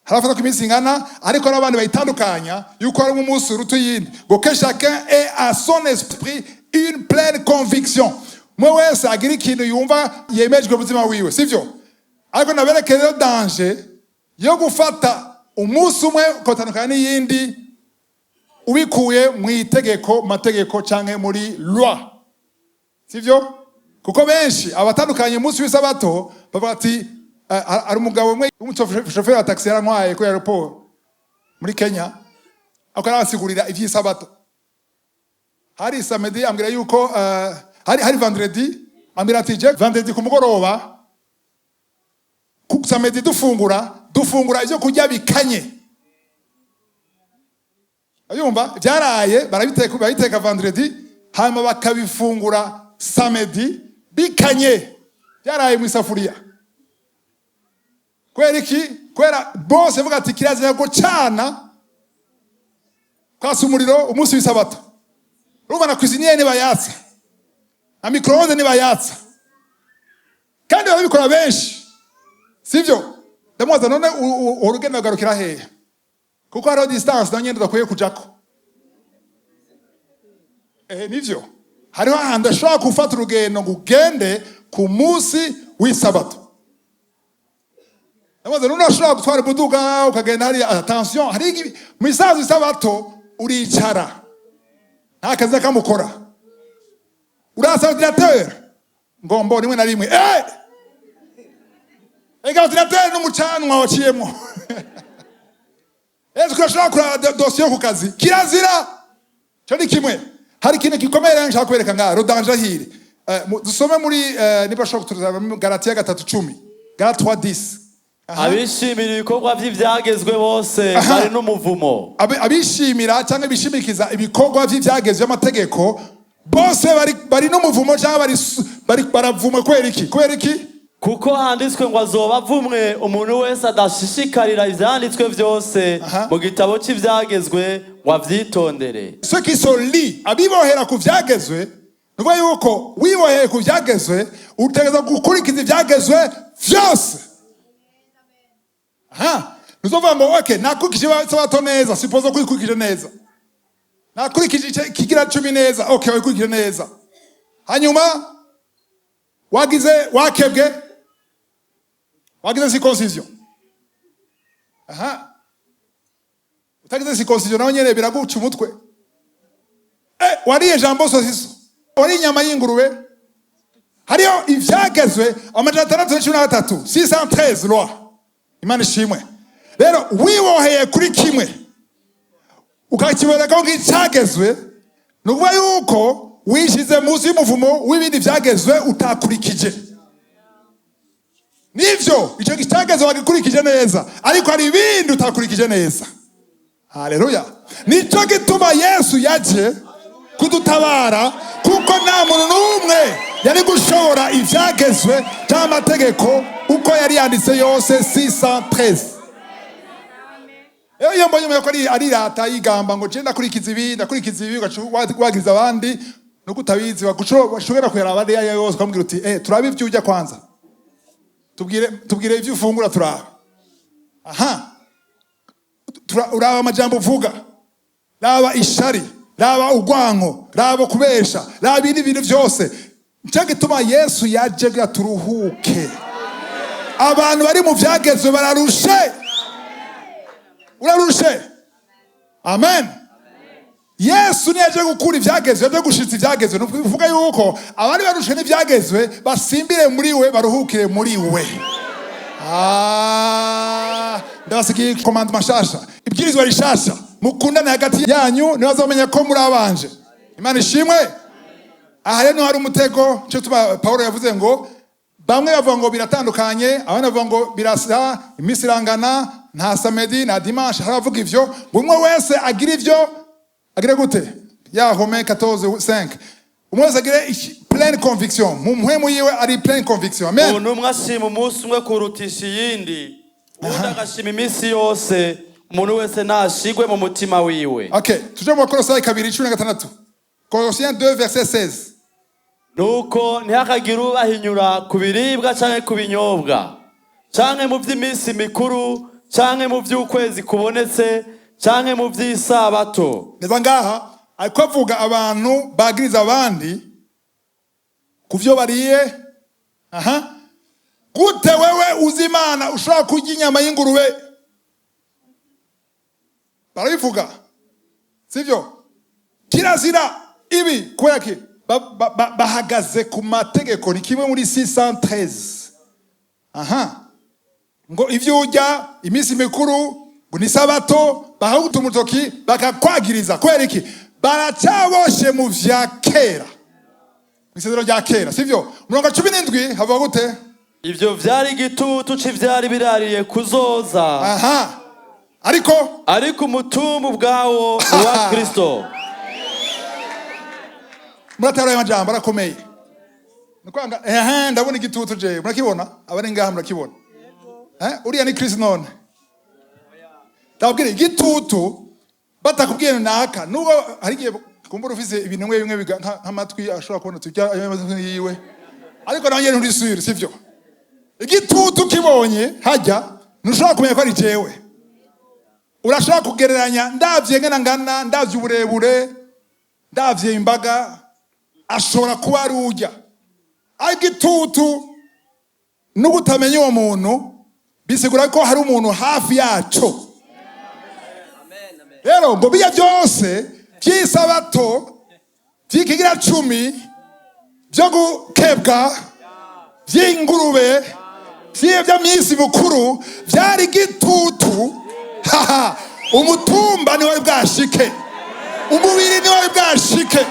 Hari abafata ko iminsi ingana, ariko hari abandi bayitandukanya yuko harimo umunsi uruta uyindi, ngo que chacun ait à son esprit une pleine conviction. Umwe wese agira ikintu yumva yemejwe mu buzima wiwe, sivyo? Ariko nabereke rero danger yo gufata umunsi umwe ukawutandukanya n'iyindi ubikuye mu itegeko, mu mategeko canke muri loi, sivyo? Kuko benshi abatandukanye umunsi w'isabato bavuga ati hari umugabo umwe w'umushoferi wa taxi yarantwaye kuri aéroport muri Kenya, ako arabasigurira ivy'isabato. Hari samedi, ambwira yuko hari vendredi, ambwira ati: "Je vendredi ku mugoroba, ku samedi dufungura ibyo kurya bikanye." Ayumva byaraye barabiteka vendredi, hanyuma bakabifungura samedi bikanye, byaraye mu isafuriya. Kubera iki? Kubera bose bavuga ati kirazira gucana, kwasa umuriro umunsi w'isabato. Urumva na cuisinier ntibayatsa, na micro-ondes ntibayatsa, kandi barabikora benshi, sivyo? Ndamubaza: "None urugendo rugarukira hehe?" Kuko hariho distance nayo nyene tudakwiye kujako. Nivyo, hariho ahantu ashobora gufata urugendo ngo ugende ku munsi w'isabato. Ndamubaza: "None urashobora gutwara umuduga ukagenda hariya?" Attention, hari mu isaha isabato uricara, nta kazi kamukora, urasa ordinateur ngombo rimwe na rimwe. Ega ordinateur n'umucanwa waciyemo. Ese urashobora kuraba dosiye ku kazi? Kirazira. Cyo ni kimwe. Hari ikintu gikomeye rero nshaka kubereka ngaha, le danger hiri. Dusome muri niba ashobora kutuzaba mu Galatiya 3:10, Galate 3:10. Aha. Abishimira ibikorwa by'ibyagezwe bose bari n'umuvumo. Abishimira cyangwa bishimikiza ibikorwa vy'ivyagezwe by'amategeko bose bari n'umuvumo, cyangwa bari baravumwe. Kubera iki? Kubera iki? Kuko handitswe ngo: "Azoba avumwe umuntu wese adashishikarira ivyanditswe byose mu gitabo cy'ibyagezwe ngo avyitondere." Ceux qui se lient, abibohera ku vyagezwe. Ni ukuvuga yuko wiboheye ku vyagezwe, utegereza gukurikiza ivyagezwe vyose. Aha ntuzovuga ngo: "Ok, nakurikije isabato neza." Suppose ko uyikurikije neza. "Nakurikije ikigira cumi neza." Ok, wabikurikije neza, hanyuma wagize, wakebwe, wagize circoncision. Aha utagize circoncision nawe nyene biraguca umutwe. Wariye jambon saucisson, wariye inyama y'ingurube. Hariho ivyagezwe 613, 613 loi. Imana ishimwe. Rero wiboheye kuri kimwe ukakibereka nk'icyagezwe, ni ukuvuga yuko wishize munsi y'umuvumo w'ibindi byagezwe utakurikije. Nivyo, icyo cyagezwe wagikurikije neza, ariko hari ibindi utakurikije neza. Haleluya! Nicyo gituma Yesu yaje kudutabara, kuko nta muntu n'umwe yari gushobora ibyagezwe cyangwa amategeko uko yari yanditse yose 613. Iyo mbonye umuntu ko arirata, yigamba ngo je ndakurikiza ibi, ndakurikiza ibi, ugaca wagiriza abandi nuko utabizi, washobora kuyaraba abandi ayo yose, ukamubwira uti: "Turabe ivyo urya kwanza, tubwire, tubwire ivyo ufungura turabe." Aha uraba amajambo uvuga, raba ishari, raba urwanko, raba kubesha, raba ibindi bintu byose. Nicyo gituma Yesu yaje kugira turuhuke. Abantu bari mu byagezwe bararushe, urarushe. Amen. Yesu ntiyaje gukura ibyagezwe, yaje gushitsa ibyagezwe. Ni ukuvuga yuko abari barushe n'ibyagezwe basimbire muri we, baruhukire muri we. Ah, ndabasigiye commandement mashasha, ibwirizwa rishasha: mukundane hagati yanyu, niho bazomenya ko muri abanje. Imana ishimwe. Aha rero niho hari umutego. Cyo tuma Paulo yavuze ngo bamwe bavuga ngo biratandukanye, abandi bavuga ngo birasa, iminsi irangana, nta samedi nta dimanche. Hari abavuga ivyo, ngo umwe wese agira ivyo agire gute ya Romains 14:5, umwe wese agire pleine conviction mu mpwemu yiwe, ari pleine conviction. Amen. Umuntu umwe ashima umunsi umwe kurutisha iyindi, uwundi agashima iminsi yose. Umuntu wese nashigwe mu mutima wiwe. Ok, tuje mu Bakolosayi 2:16, Colossiens 2 verset 16. Nuko ntihakagire ubahinyura ku biribwa canke ku binyobwa, canke mu by'iminsi mikuru, canke mu by'ukwezi kubonetse, canke mu by'isabato. Neza ngaha ariko avuga abantu bagiriza abandi ku byo bariye. Aha gute wewe uzi Imana ushobora kurya inyama y'ingurube? Barabivuga, sivyo? Kirazira ibi. Kubera ki? Bahagaze ku mategeko, ni kimwe muri 613. Aha ngo ibyo urya, iminsi mikuru, ngo ni sabato, bakaguta umutoki, bakakwagiriza. Kubera iki? Baracyaboshe mu vya kera, mu isezerano rya kera, sivyo? Umurongo 17 havuga gute? Ivyo vyari igitutu c'ivyari birariye kuzoza. Aha, ariko Ariko umutumba ubwawo ni uwa Kristo. Muratara ayo majambo arakomeye. Ni kwanga ehe, ndabona igitutu je, murakibona? Abari ngaha murakibona? Uriya ni Kristo. None ndababwira igitutu batakubwiye naka, nubwo hari igihe kumbura ufise ibintu bimwe bimwe nk'amatwi ashobora kubona tujya ayo amatwi yiwe, ariko nawe nyene nturi sûr, sivyo? Igitutu kibonye hajya, ntushobora kumenya ko ari jewe. Urashobora kugereranya, ndavye ngena ngana, ndavye uburebure, ndavye imbaga, ashobora kuba ari urya. Ariko igitutu n'ubutamenya uwo muntu bisigura ko hari umuntu hafi yaco. Rero ngo bijya byose by'isabato, by'ikigira cumi, byo gukebwa, by'ingurube, by'iminsi mikuru, byari igitutu. Haha, umutumba niwari bwashike, umubiri niwari bwashike,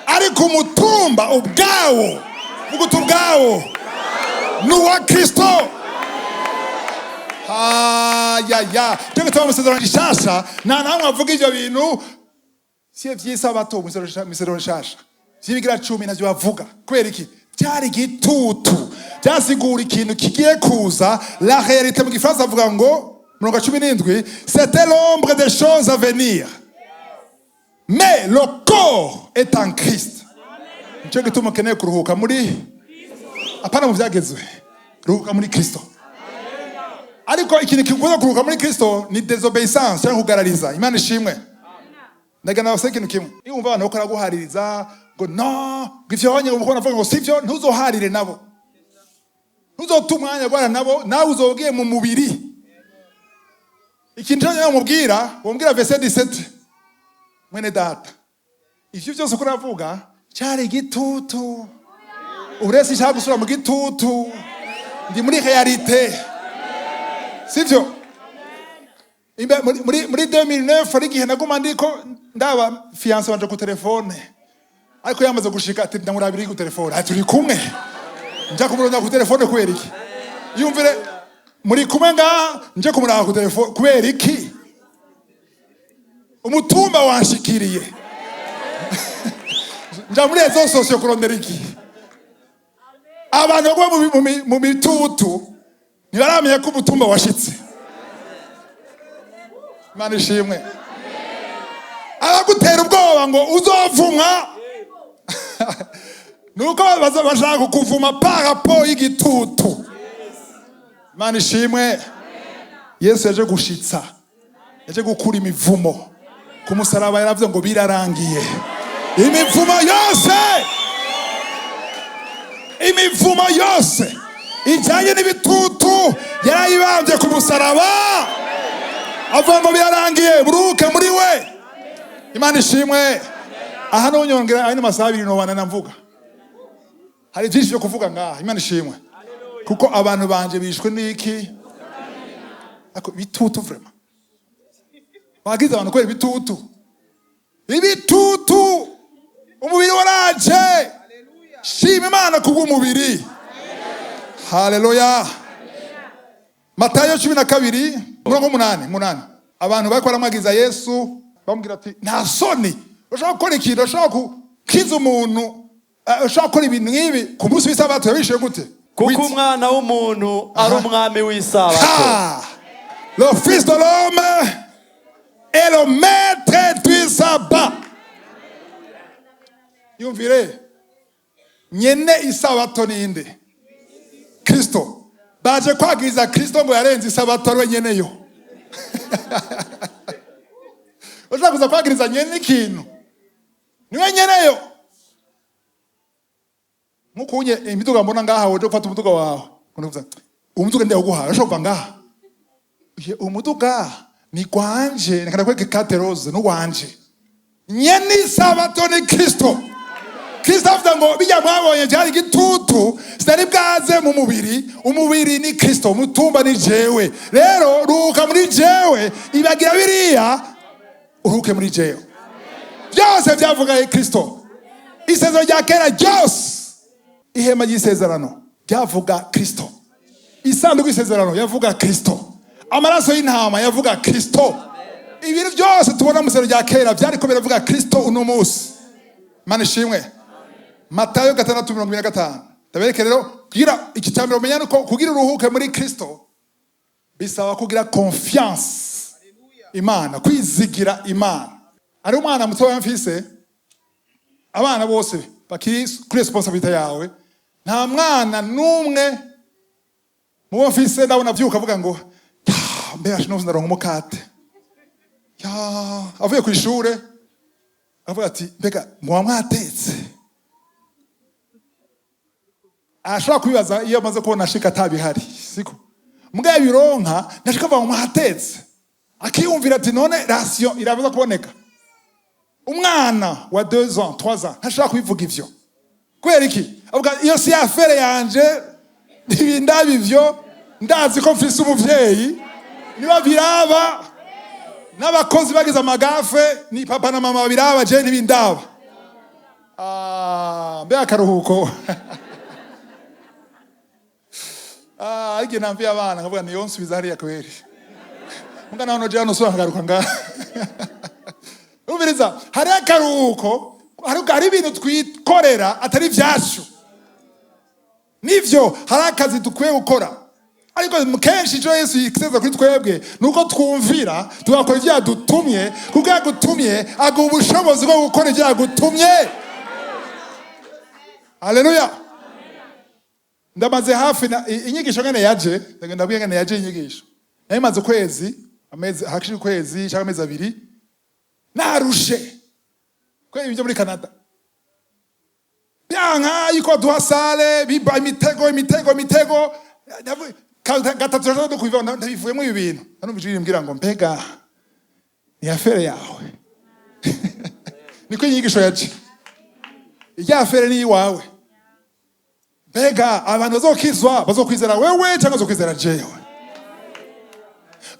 ariko umutumba ubwawo, vuga ubwawo ni uwa Kristo. Ayaya, cyo gituma mu isezerano rishasha nta namwe avuga ivyo bintu si vy'isabato. Mu isezerano rishasha vy'ibigira cumi ntavyo bavuga. Kubera iki? Byari igitutu, byasigura ikintu kigiye kuza, la réalité. Mu gifaransa avuga ngo, murongo 17: "C'était l'ombre des choses à venir, mais le corps est en Christ." Nicyo gituma ukeneye kuruhuka muri, apana mu byagezwe, ruhuka muri Kristo. Ariko ikintu kikubuza kuruhuka muri Kristo ni désobéissance cyangwa kugarariza. Imana ishimwe. Ndagana basa ikintu kimwe: iyo wumva abantu bakora guhaririza ngo no, ngo ivyo wabonye, ngo navuga ngo sivyo, ntuzoharire nabo, ntuzote umwanya guhara nabo, nawe uzogiye mu mubiri. Ikintu cyonyine bamubwira, bamubwira verset 17: "Mwene data, ivyo byose uko uravuga cyari igitutu. Uretse ishaka gusubira mu gitutu, ndi muri réalité, sivyo?" Muri 2009 ari igihe naguma ndiko ndaba fiancé wanje ku telefone, ariko yamaze gushika ati: "Ndamurabira ku telefone." Ati: "Turi kumwe." Nja kumurondera ku telefone kubera iki? Yumvire, muri kumwe ngaha, nje kumuraba ku telefone kubera iki? Umutumba wanshikiriye, nja muri réseaux sociaux kurondera iki? Abantu baguma mu mitutu ntibaramenya ko umutumba washitse. Imana ishimwe. Abagutera ubwoba ngo uzovumwa, nuko bashaka kukuvuma par rapport y'igitutu. Imana ishimwe. Yesu yaje gushitsa, yaje gukura imivumo ku musaraba. Yaravuze ngo birarangiye. Imivumo yose, imivumo yose ijyanye n'ibitutu yarayibambye ku musaraba, avuga ngo birarangiye, buruhuke muri we. Imana ishimwe. Aha nonyongera ayandi masaha 2 nobana namvuga, hari byinshi byo kuvuga ngaha. Imana ishimwe, kuko abantu banje bishwe n'iki? Ako bitutu vraiment bagize abantu kubera ibitutu. Ibitutu, umubiri waraje. Shima Imana kubw'umubiri. Haleluya. Matayo 12 murongo 8 8. Abantu bariko baramwagiza Yesu, bamubwira ati nta soni, ushobora gukora ikintu, ushobora gukiza umuntu, ushobora gukora ibintu nk'ibi ku munsi w'isabato? Yabishuye gute? Kuko Wit. umwana w'umuntu ari umwami w'isabato. Ah! Le Fils de l'homme est le maître du sabbat. Yumvire, nyene isabato ninde? Kristo. Baje kwagiriza Kristo ngo yarenze isabato, ari we nyeneyo. Ushobora kuza kwagiriza nyene ikintu, niwe nyeneyo. Nkuko unye imiduga mbona ngaha, woje gufata umuduga wawe, unavuga umuduga ndawuguhaye, ushobora kuva ngaha. Ye, umuduga ni gwanje, reka ndakwereke carte rose n'uwanje. Nyene isabato ni Kristo. Kristo avuga ngo bijya mwabonye byari igitutu, sinari bwaze mu mubiri. Umubiri ni Kristo, umutumba ni jewe. Rero ruhuka muri jewe, ibagira biriya, uruhuke muri jewe. Byose byavuga Kristo. Isezerano rya kera ryose, ihema ry'isezerano ryavuga Kristo, isanduku y'isezerano yavuga Kristo, amaraso y'intama yavuga Kristo. Ibintu byose tubona mu isezerano rya kera byariko biravuga Kristo uno munsi. Mana ishimwe. Matayo 6:25. Ndabereke rero, kugira iki cya mbere umenya nuko kugira uruhuke muri Kristo bisaba kugira confiance Imana, kwizigira Imana. Ari umwana muto mfise, abana bose bakiri kuri responsabilité yawe, nta mwana n'umwe mubo mfise ndabona avyuka avuga ngo "Ya, mbega shino ndaronka umukate." Ya, avuye ku ishure avuga ati mbega muba mwatetse? Ashobora kubibaza iyo amaze kubona ashika atabihari, siko? Mbwa yabironka ntashika avuga ngo mwatetse, akiyumvira ati none ration irabaza kuboneka. Umwana wa 2 ans, 3 ans ntashobora kubivuga ivyo. Kubera iki? Avuga iyo si affaire yanje, ntibindaba ivyo, ndazi ko mfise umuvyeyi niba biraba, n'abakozi bagize amagafe ni papa na mama biraba, je ntibindaba. Ah, mbe akaruhuko. Ah, ariko namviye abana nkavuga niyo nsubiza hariya kweri, mbwa naho noje hano usubira nkagaruka ngaha. Umviriza, hari akaruhuko, hari ibintu twikorera atari ibyacu. Nivyo, hari akazi dukwiye gukora, ariko kenshi icyo Yesu yiseza kuri twebwe ni uko twumvira, tugakora ibyo yadutumye, kuko yagutumye aguha ubushobozi bwo gukora ibyo yagutumye. Haleluya. Ndamaze hafi na inyigisho ngene yaje, ndabwiye ngene yaje inyigisho. Nari ukwezi, amezi hakishije ukwezi cyangwa amezi 2, narushe kubera ibyo muri Canada. Byanka yuko duha salle, biba imitego, imitego, imitego. Gatatu rero kubiva ndabivuyemo ibi bintu. Nanumva ijwi rimbwira ngo mbega ni affaire yawe? Niko inyigisho yaje. Irya affaire ni iwawe. Mbega abantu bazokizwa bazokwizera wewe cyangwa bazokwizera jewe?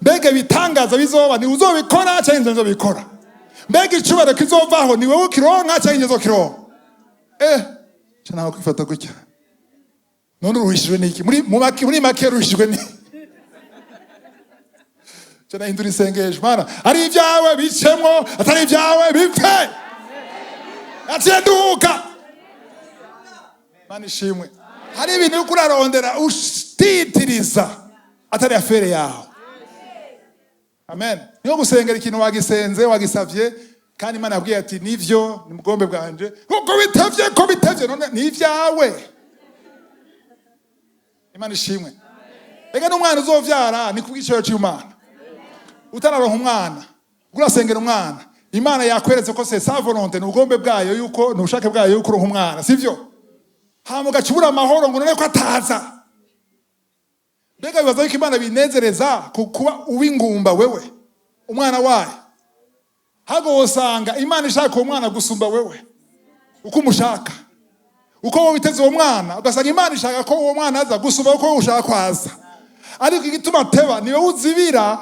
Mbega ibitangaza bizoba ni uzobikora cyangwa inzo nzobikora? Mbega icubahiro kizovaho ni wewe ukironka cyangwa inzo nzokironka? Ca nawe kwifata gutya, none uruhishijwe n'iki? Muri mu make, muri make uruhishijwe ni ca nahindura isengesho: Mana, ari ibyawe bicemwo, atari ibyawe bipfe. Aciye nduhuka. Mana ishimwe. Hari ibintu uriko urarondera utitiriza atari affaire yawe. Amen. Niyo gusengera ikintu wagisenze, wagisavye, kandi Imana yabwiye ati: "Nivyo, ni mugombe bwanje." Kuko bitevye, ko bitevye, none ni ivyawe. Imana ishimwe. Ega n'umwana uzovyara ni kubw'iciro c'Imana. Utararonka umwana, urasengera umwana, Imana yakweretse ko c'est sa volonté, ni ubugombe bwayo yuko, ni ubushake bwayo yuko uronka umwana, sivyo? Hama ugaca ubura amahoro ngo none ko ataza. Mbega bibaza yuko Imana binezereza kuba uw'ingumba wewe umwana wayo? Hago wosanga Imana ishaka uwo mwana gusumba wewe uko umushaka, uko wowe witeze uwo mwana, ugasanga Imana ishaka ko uwo mwana aza gusumba uko wowe ushaka ko aza. Ariko igituma teba ni wowe uzibira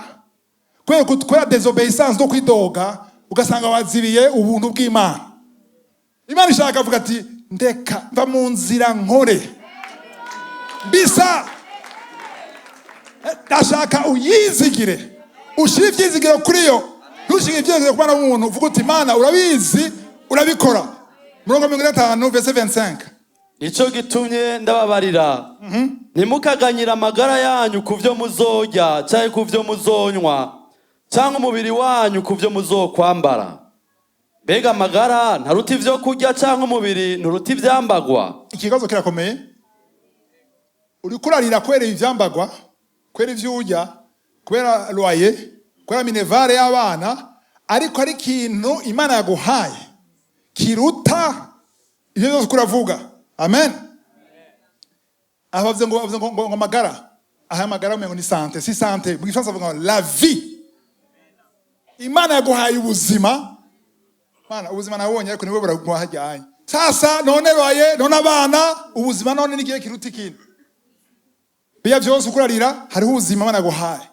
kubera kubera désobéissance no kwidoga, ugasanga wazibiye ubuntu bw'Imana. Imana ishaka avuga ati: "Ndeka, mva mu nzira nkore bisa. Ndashaka uyizigire, ushire ibyizigiro kuri yo, ntushire ibyizigiro ku mwana w'umuntu." Uvuga uti: "Imana urabizi, urabikora." Murongo 45, verset 25. Nico gitumye ndababarira, ntimukaganyire amagara yanyu ku byo muzorya cyangwa ku byo muzonywa, cyangwa umubiri wanyu ku byo muzokwambara. Mbega amagara ntaruta ibyo kurya, cyangwa umubiri nturuta ibyambagwa? Ikibazo kirakomeye. Uriko urarira kubera ivyambagwa, kubera ivyo urya, kubera loyer, kubera minerval y'abana, ariko ari ikintu Imana yaguhaye kiruta ivyo byose uravuga. Amen. Aho bavuze ngo amagara, aha amagara umengo ni santé, si santé. Mu Gifaransa bavuga ngo la vie. Imana yaguhaye ubuzima. Mana, ubuzima nabonye, ariko niwe buraguha hajyanye. Sasa none loyer, none abana, ubuzima none n'igihe kiruta ikindi? Biya byose ukurarira, hariho ubuzima Imana yaguhaye.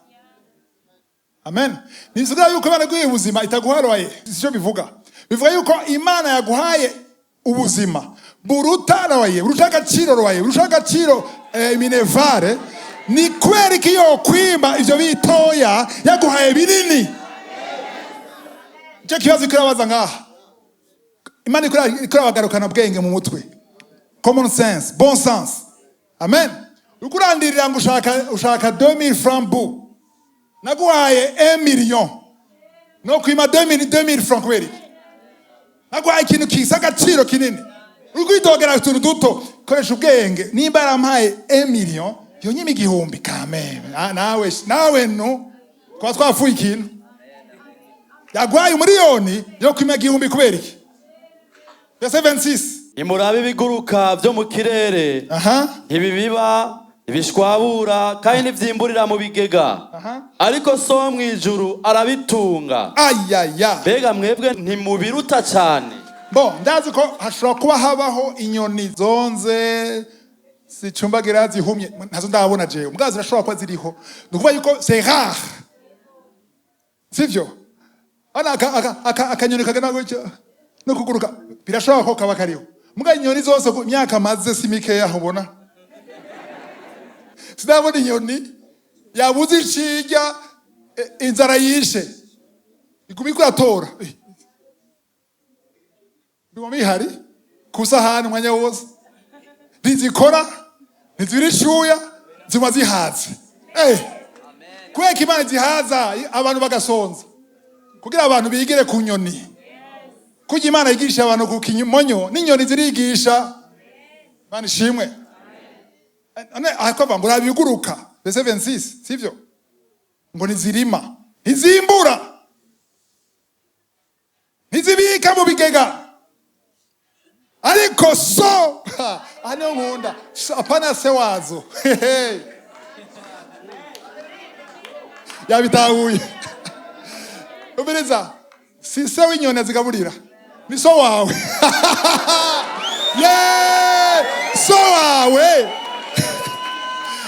Amen. Ntibivuga yuko Imana yaguhaye ubuzima itaguha loyer, sicyo bivuga. Bivuga yuko Imana yaguhaye ubuzima buruta loyer, buruta agaciro loyer, buruta agaciro minerval. Ni kubera iki yokwimba ivyo bitoya yaguhaye binini? Icyo kibazo ikirabaza ngaha. Imana ikurabagarukana bwenge mu mutwe, common sense, bon sens. Amen. Uriko urandirira ngo ushaka 2000 francs bu, naguhaye 1 million, no kwima 2000 2000 francs kubera iki? Naguhaye ikintu kisa agaciro kinini, uri kwidogera utuntu duto. Koresha ubwenge. Nimba yarampaye 1 million, yonyima igihumbi kameme? Nawe no twaba twapfuye ikintu. Yaguhaye umuriyoni, yo kwima igihumbi kubera iki? Verset 26. Nimurabe ibiguruka byo mu kirere: ntibibiba, ntibishwabura, kandi ntibyimburira mu bigega, ariko So wo mu ijuru arabitunga. Ayaya! Mbega mwebwe ntimubiruta cyane? Bon, ndazi ko hashobora kuba habaho inyoni zonze, zicumbagira, zihumye. Ntazo ndabona jewe, mbwa zirashobora kuba ziriho. Ni ukuvuga yuko c'est rare, sivyo? Hano akanyoni kagana gutya no kuguruka, birashobora ko kaba kariho. Mbwa inyoni zose ku myaka maze si mikeya, ubona sinabona inyoni yabuze icirya, inzara yishe, iguma ikuratora. Biguma bihari ku sahani umwanya wose. Ntizikora, ntizibira icuya, ziguma zihaze. Kubera ko Imana zihaza abantu bagasonza, kugira abantu bigire ku nyoni. Kurya Imana yigisha abantu ku kimonyo, n'inyoni zirigisha. Imana ishimwe. None aho ngo urabiguruka, verset 26, sivyo? Ngo ntizirima, ntizimbura, ntizibika mu bigega, ariko so, aha niho nkunda. So, apana se wazo. Hehe. Yabitahuye. Umviriza, si se w'inyoni azigaburira, ni so wawe. Ye so wawe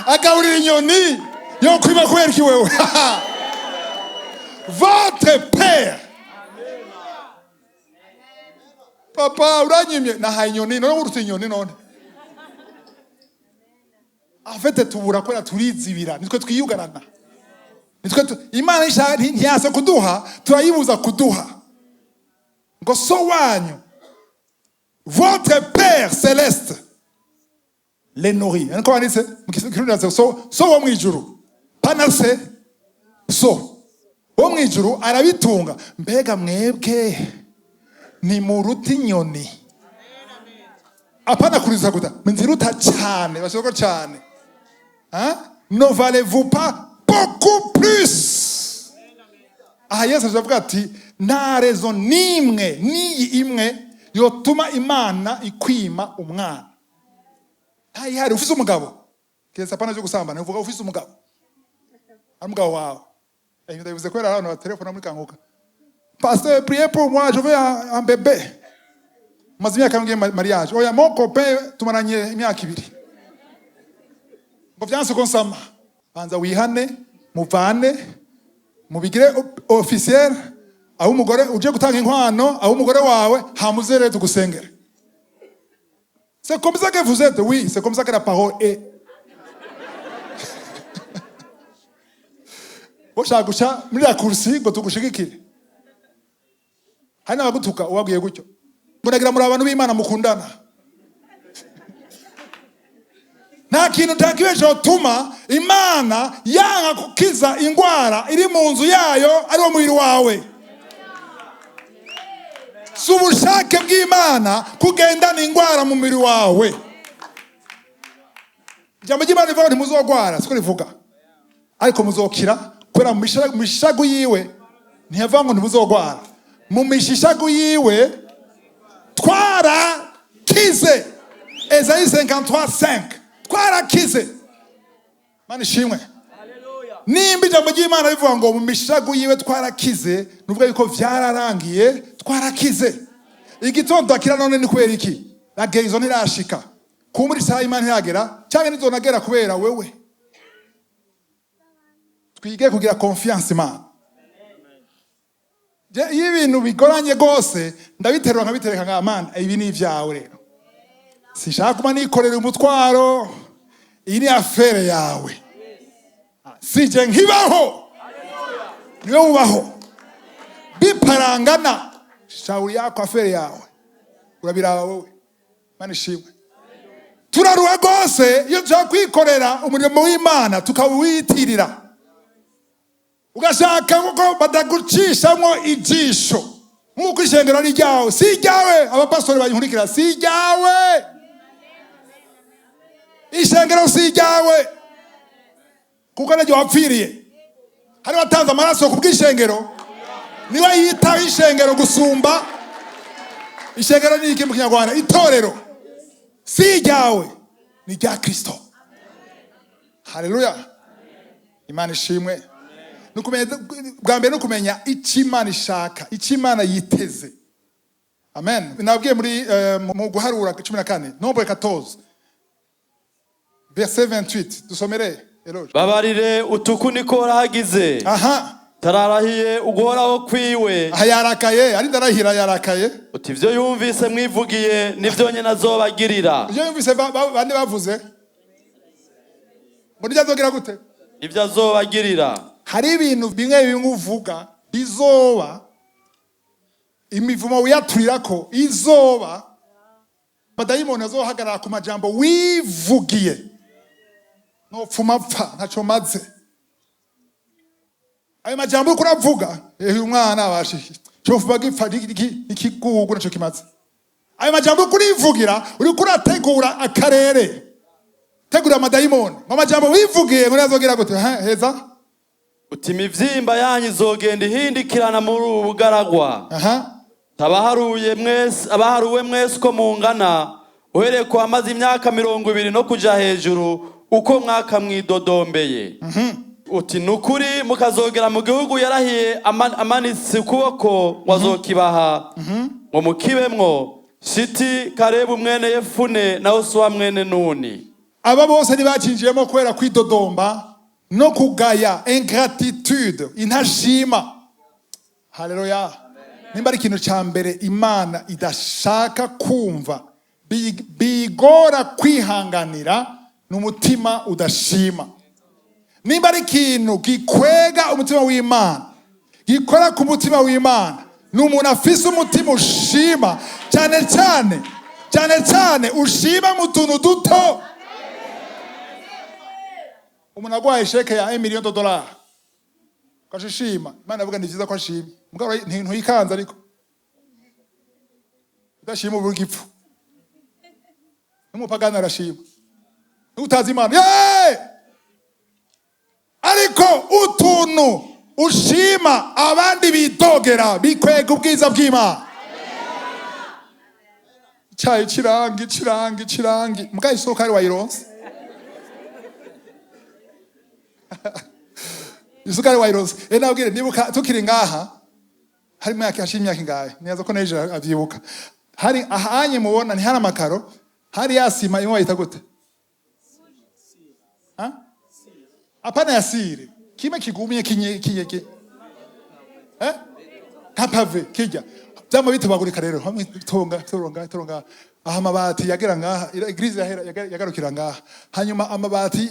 agaburira inyoni, yo kwima kubera iki wewe? Votre père. Papa, uranyimye, nahaye inyoni, none uruta inyoni? None afete tubura kubera turizibira, nitwe twiyugarana, nitwe Imana ntiyasa kuduha, turayibuza kuduha. Ngo so wanyu, votre père céleste les nourrit. Niko banditse mu Kirundi, so wo mu ijuru, pana se so. Wo mu ijuru arabitunga. Mbega mwebwe ntimuruta inyoni? Apana kuriza guta, nziruta cyane, bashoboka cyane. Hein? Ne valez-vous pas beaucoup plus? Aha Yesu avuga ati nta raison n'imwe, n'iyi imwe, yotuma Imana ikwima umwana. Ntayihari. Ufise umugabo, keretse apana byo gusambana, uvuga ufise umugabo, ari umugabo wawe. Ndabivuze kubera abantu batelefona muri Kanguka: "Pasteur, priez pour moi, je veux un bébé." Maze imyaka ngiye mariage, oya, mon copain tumaranye imyaka 2, ngo vyanse ko nsama. Banza wihane, muvane, mubigire officiel, aho umugore uje gutanga inkwano, aho umugore wawe, hamuzere tugusengere. C'est comme ça que vous êtes? Oui, c'est comme ça que la parole est. Ushaka guca muri raccourci ngo tugushigikire. Hari n'abagutuka ubabwiye gutyo, ngo nagira muri abantu b'Imana mukundana. Nta kintu ntakibesha tuma Imana yanga gukiza ingwara iri mu nzu yayo, ari wo mubiri wawe. Si ubushake bw'Imana kugendana ingwara mu mubiri wawe. Ijambo ry'Imana rivuga ngo ntimuzogwara, siko rivuga, ariko muzokira, kubera mu mishagu yiwe. Ntiyavuga ngo ntimuzogwara, mu mishishagu yiwe twarakize. Esayi 53:5, twarakize. Mana ishimwe. Nimba ijambo ry'Imana rivuga ngo mu mishagu yiwe twarakize, nuvuga yuko vyararangiye, twarakize. Igitondo akira none ni kubera iki? La guérison ntirashika, kumbura isaha y'Imana ntiragera, cyangwa ntizonagera kubera wewe. Twige kugira confiance Imana. Iyo ibintu bigoranye rwose, ndabiterura nkabitereka nka Mana, ibi ni ibyawe rero, sinshaka kuba nikorera umutwaro, iyi ni affaire yawe, sije nkibaho, niwe ubaho biparangana. Shauri yako, affaire yawe, urabiraba wowe. Mana ishimwe. Turaruha rwose iyo dushaka kwikorera umurimo w'Imana, tukawiyitirira, ugashaka kuko badagucishamwo ijisho nk'uko ishengero ari iryawe. Si iryawe. Abapastori bayinkurikira, si iryawe ishengero, si iryawe, kuko naryo wapfiriye. Hari watanze amaraso ku bw'ishengero, niwe yitaho ishengero gusumba. Ishengero ni iki mu Kinyarwanda? Itorero. Si iryawe, ni irya Kristo. Haleluya, Imana ishimwe. Bwa mbere ni ukumenya icyo Imana ishaka, icyo Imana yiteze. Amen. Nabwiye muri mu Guharura 14, Nombre 14, verset 28. Dusomere, Eloge. Babarire utuku niko warahagize. Tararahiye uguhoraho kwiwe. Aha yarakaye, ari ndarahira, yarakaye. Uti ivyo yumvise mwivugiye nivyo nyene azobagirira. Ibyo yumvise bande bavuze ngo nibyo azogira gute? Nivyo azobagirira. Hari ibintu bimwe bimwe uvuga bizoba, imivumo wiyaturira ko izoba, abadayimoni azohagarara ku majambo wivugiye: "Nopfuma pfa, ntaco maze." Ayo majambo uriko uravuga, uyu mwana abashije cofuma gipfa, ikigugu naco kimaze. Ayo majambo uriko urivugira, uriko urategura akarere, tegura amadayimoni ngo amajambo wivugiye ngo azogira gute? Ha, heza. Uti imivyimba yanyu izogenda ihindikirana muri ubu bugaragwa. Tabaharuye mwese, abaharuwe mwese uko mungana, uhereye ku bamaze imyaka 20 no kuja hejuru, uko mwakamwidodombeye. Uti nukuri mukazogera mu gihugu yarahiye amanitse ukuboko ngo azokibaha ngo mukibemwo, shiti Karebu mwene Yefune na Yosuwa mwene Nuni. Aba bose ntibacinjiyemo kubera kwidodomba no kugaya, ingratitude, intashima. Haleluya. Nimba ari ikintu cya mbere Imana idashaka kumva, bigora kwihanganira, ni umutima udashima. Nimba ari ikintu gikwega umutima w'Imana, gikora ku mutima w'Imana, ni umuntu afise umutima ushima cyane cyane, cyane cyane ushima mu tuntu duto. Umuntu agwaye chèque ya 1 million de dollars. Ugaca ushima. Imana avuga ni vyiza ko ashimye. Mugabo ntuyikanze, ariko udashima uba igipfu. N'umupagani arashima, n'utazi Imana. Yeee! Ariko utuntu ushima abandi bidogera bikwega ubwiza bw'Imana. Icyayi kirangi kirangi kirangi, mbwa isukari wayironse, isukari wayironse. Nabwire, nibuka tukiri ngaha, hari imyaka, hashize imyaka ingahe, nibaza ko n'ejo avyibuka. Hari ahanye mubona ntihari amakaro, hari ya sima imwe bayita gute? Ha? Apana ya cire, kimwe kigumye kinye kinye ki eh nka pavé kijya byama bitubagurika. Rero hamwe tunga turonga turonga aha, amabati yagera ngaha, église yahera yagarukira ngaha. Hanyuma amabati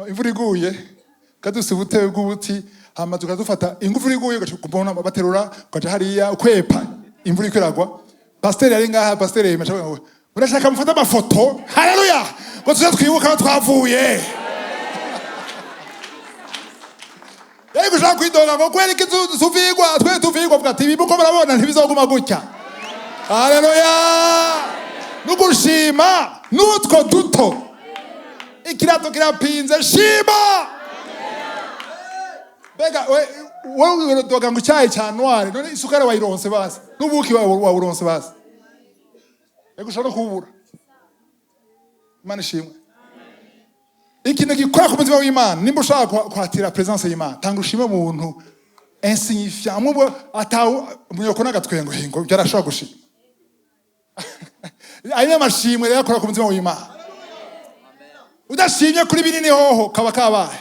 imvura iguye kadusa ubutebe bw'ubuti, hama tukadufata imvura iguye ugaca baterura, ukaja hariya ukwepa imvura iriko iragwa. Pasiteri yari ngaha, pasiteri yemeje avuga ngo murashaka mufate amafoto, haleluya, ngo tuze twibuke aho twavuye. Yari gushaka kwidoga ngo kubera iki tuvigwa, twe tuvigwa, avuga ati ibi uko murabona ntibizoguma gutya. Haleluya! Nugushima n'utwo duto. Ikirato kirapinze, shima. Mbega wewe urodoga ngo icyayi cya noir, none isukari wayironse basi, n'ubuki wawuronse basi, ego ushobora no kuwubura. Imana ishimwe. Ikintu gikora ku mutima w'Imana, nimba ushaka kwatira présence y'Imana, tanga ushime muntu insignifiant mubwo atawu munyoko n'agatwengo hingo byarashobora gushima. Ayo ni amashimwe rero akora ku mutima w'Imana. Udashimye kuri binini hoho kaba kabaye,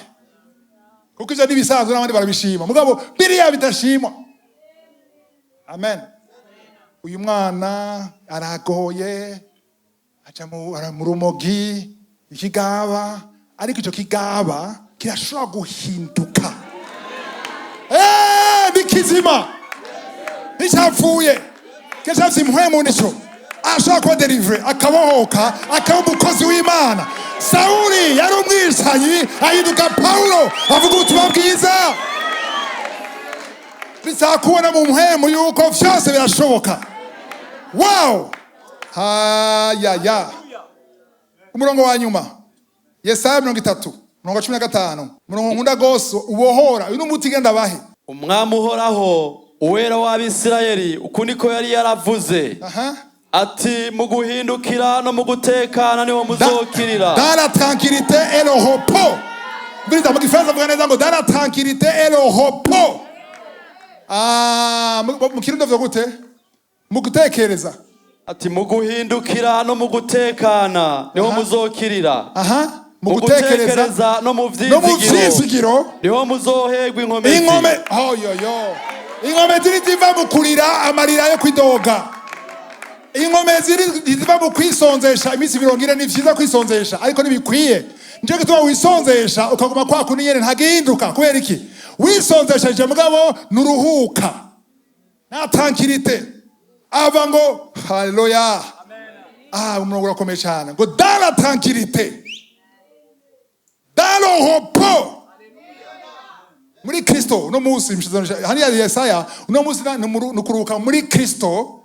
kuko ivyo n'ibisanzwe n'abandi barabishima, mugabo biriya bidashimwa. Amen. Uyu mwana aragoye, aja mu rumogi, ikigaba, ariko ico kigaba kirashobora guhinduka. Ni kizima, nticyapfuye, kiracafise impwemu, nico ashobora kuba délivré, akabohoka, akaba umukozi w'Imana. Sawuli yari umwicanyi, ahinduka Pawulo, avuga ubutumwa bwiza. Bisaba kubona mu mpwemu yuko vyose birashoboka. Wow, hayaya! Umurongo wa nyuma, Yesaya 30, umurongo wa 15, umurongo nkunda gose ubohora. Uyu ni umuti genda bahe. Umwami Uhoraho, Uwera w'Abisirayeli, uku niko yari yaravuze ati: mu guhindukira no mu gutekana niho muzokirira. Dans la tranquillité et le repos. Mbiriza, mu gifaransa avuga neza ngo dans la tranquillité et le repos. Ah, mu Kirundi avuga gute? Mu gutekereza. Ati: mu guhindukira no mu gutekana niho muzokirira. Aha, mu mu gutekereza gutekereza no mu no mu vyizigiro vyizigiro niho muzoherwa inkomezi. Inkome oyoyo, inkome ziri ziva mu kurira amarira yo kwidoga, inkome ziri ziva mu kwisonzesha iminsi 40. Ni vyiza kwisonzesha, ariko ntibikwiye. Nico gituma wisonzesha ukaguma kwa kundi nyene, ntagihinduka. Kubera iki? Wisonzesheje mugabo nturuhuka, nta tranquillité. Ava ngo haleluya. Ah, umurongo urakomeye cyane ngo dans la tranquillité, dans le repos, muri Kristo. Uno munsi hariya Yesaya, uno munsi ni ukuruhuka muri Kristo.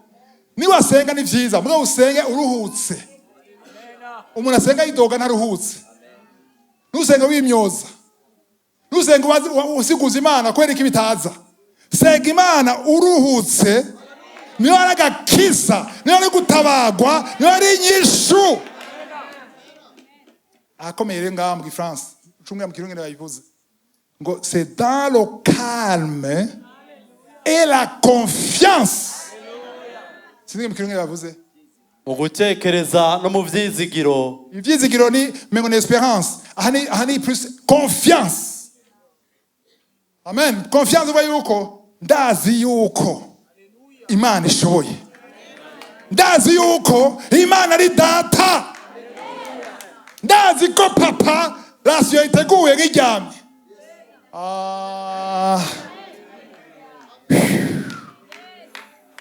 Niwasenga ni vyiza, mugabo usenge uruhutse. Umuntu asenga yidoga ntaruhutse. Ntusenge wimyoza, ntusenge usiguza Imana kubera iki bitaza. Senga Imana uruhutse, niyo ari agakiza, niyo ari gutabagwa, niyo ari inyishu. Ahakomeye rero ngaha mu gifaransa, ucunga mu Kirundi babivuze ngo c'est dans le calme et la confiance. Sinzi mu Kirundi bavuze. Mu gutekereza no mu vyizigiro. Ivyizigiro ni mengo ni espérance. Aha ni plus confiance. Amen. Confiance uva yuko ndazi yuko Imana ishoboye, ndazi yuko Imana ari data, ndazi ko papa ration yiteguye nkiryamye. Ah.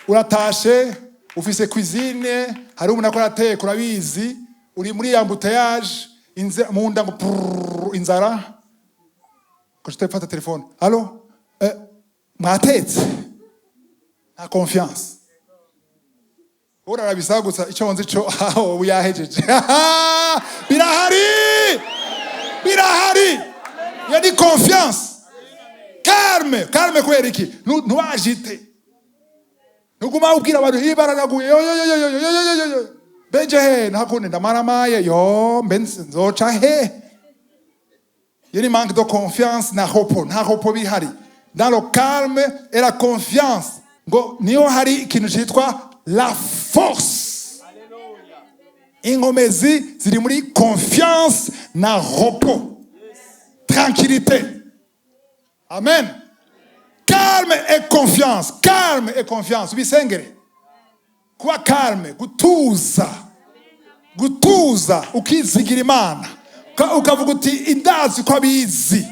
Uratashe, ufise cuisine, hari umuntu akora ateka, urabizi, uri muri embouteillage, mu nda ngo prrrr, inzara. Ko fata telefone: "Allô, mwatetse?" Nta confiance. Urarabisaba gusa. Icyo nzi cyo, aho ubu yahejeje, birahari, birahari. Iyo ni confiance. Calme, calme. Kubera iki? Ntubajite, ntuguma ubwira abantu ibararaguye. Yo yo yo yo yo yo yo yo yo yo, beje he? Ntakundi, ndamaramaye. Yo, mbe nzoca he? Iyo ni manque de confiance na repos. Nta repos bihari. Dans le calme et la confiance, ngo niyo hari ikintu cyitwa la force. Inkomezi ziri muri confiance na repos, tranquillité. Amen. Calme et confiance, calme et confiance. Ubisengere kuba calme, gutuza, gutuza, ukizigira Imana. Ukavuga uti: "Indazi ko abizi,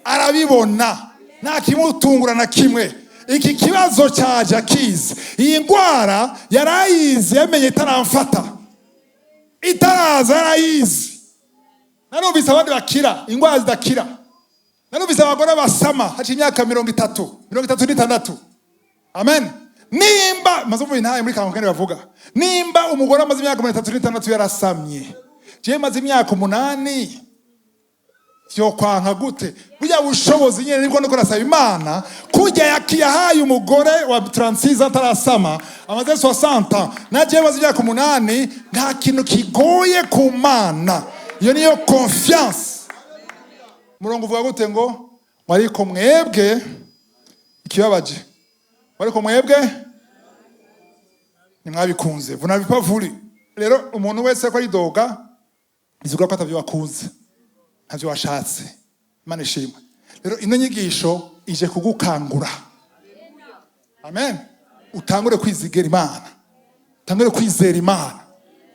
arabibona, nta kimutungura na kimwe. Iki kibazo cyaje akizi, iyi ndwara yarayizi, yamenye itaramfata, itaraza yarayizi." Narumvise abandi bakira indwara zidakira. Narumvise abagore basama haciye imyaka 30, 36. Amen. Nimba maze umva intaye muri kantu bavuga, nimba umugore amaze imyaka 36 yarasamye, jewe maze imyaka 8, vyokwanka gute? Burya bushobozi nyene nibwo ndiko nasaba Imana. Kurya yahaye umugore wa 36 atarasama, amaze 60 ans, na jewe maze imyaka 8, nta kintu kigoye ku Mana. Iyo niyo confiance. Umurongo uvuga gute? Ngo ariko mwebwe, ikibabaje, ariko mwebwe ntimwabikunze. Vous n'avez pas voulu. Rero umuntu wese ko aridoga, bivuga ko atavyo wakunze, ntavyo washatse. Imana ishimwe. Rero ino nyigisho ije kugukangura. Amen. Utangure kwizigera Imana, utangure kwizera Imana,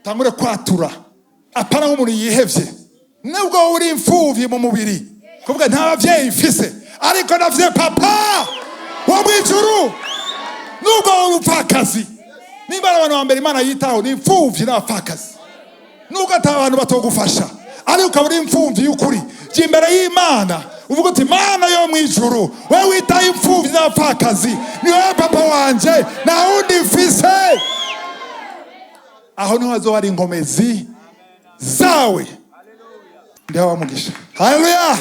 utangure kwatura, apana nk'umuntu yihevye. Nubwo wowe uri imfuvyi mu mubiri, kuvuga nta bavyeyi mfise, ariko ndafise papa wo mw'ijuru. Nubwo wowe uri umupfakazi, nimba ari abantu ba mbere Imana yitaho ni imfuvyi n'abapfakazi. Nubwo ata abantu batogufasha, ariko ukaba uri imfuvyi y'ukuri, jya imbere y'Imana uvuga uti: "Mana yo mu ijuru, wowe witaho imfuvyi n'abapfakazi, ni wowe papa wanje, nta wundi mfise." Aho niho hazoba hari inkomezi zawe. Ndiho bamugisha. Haleluya.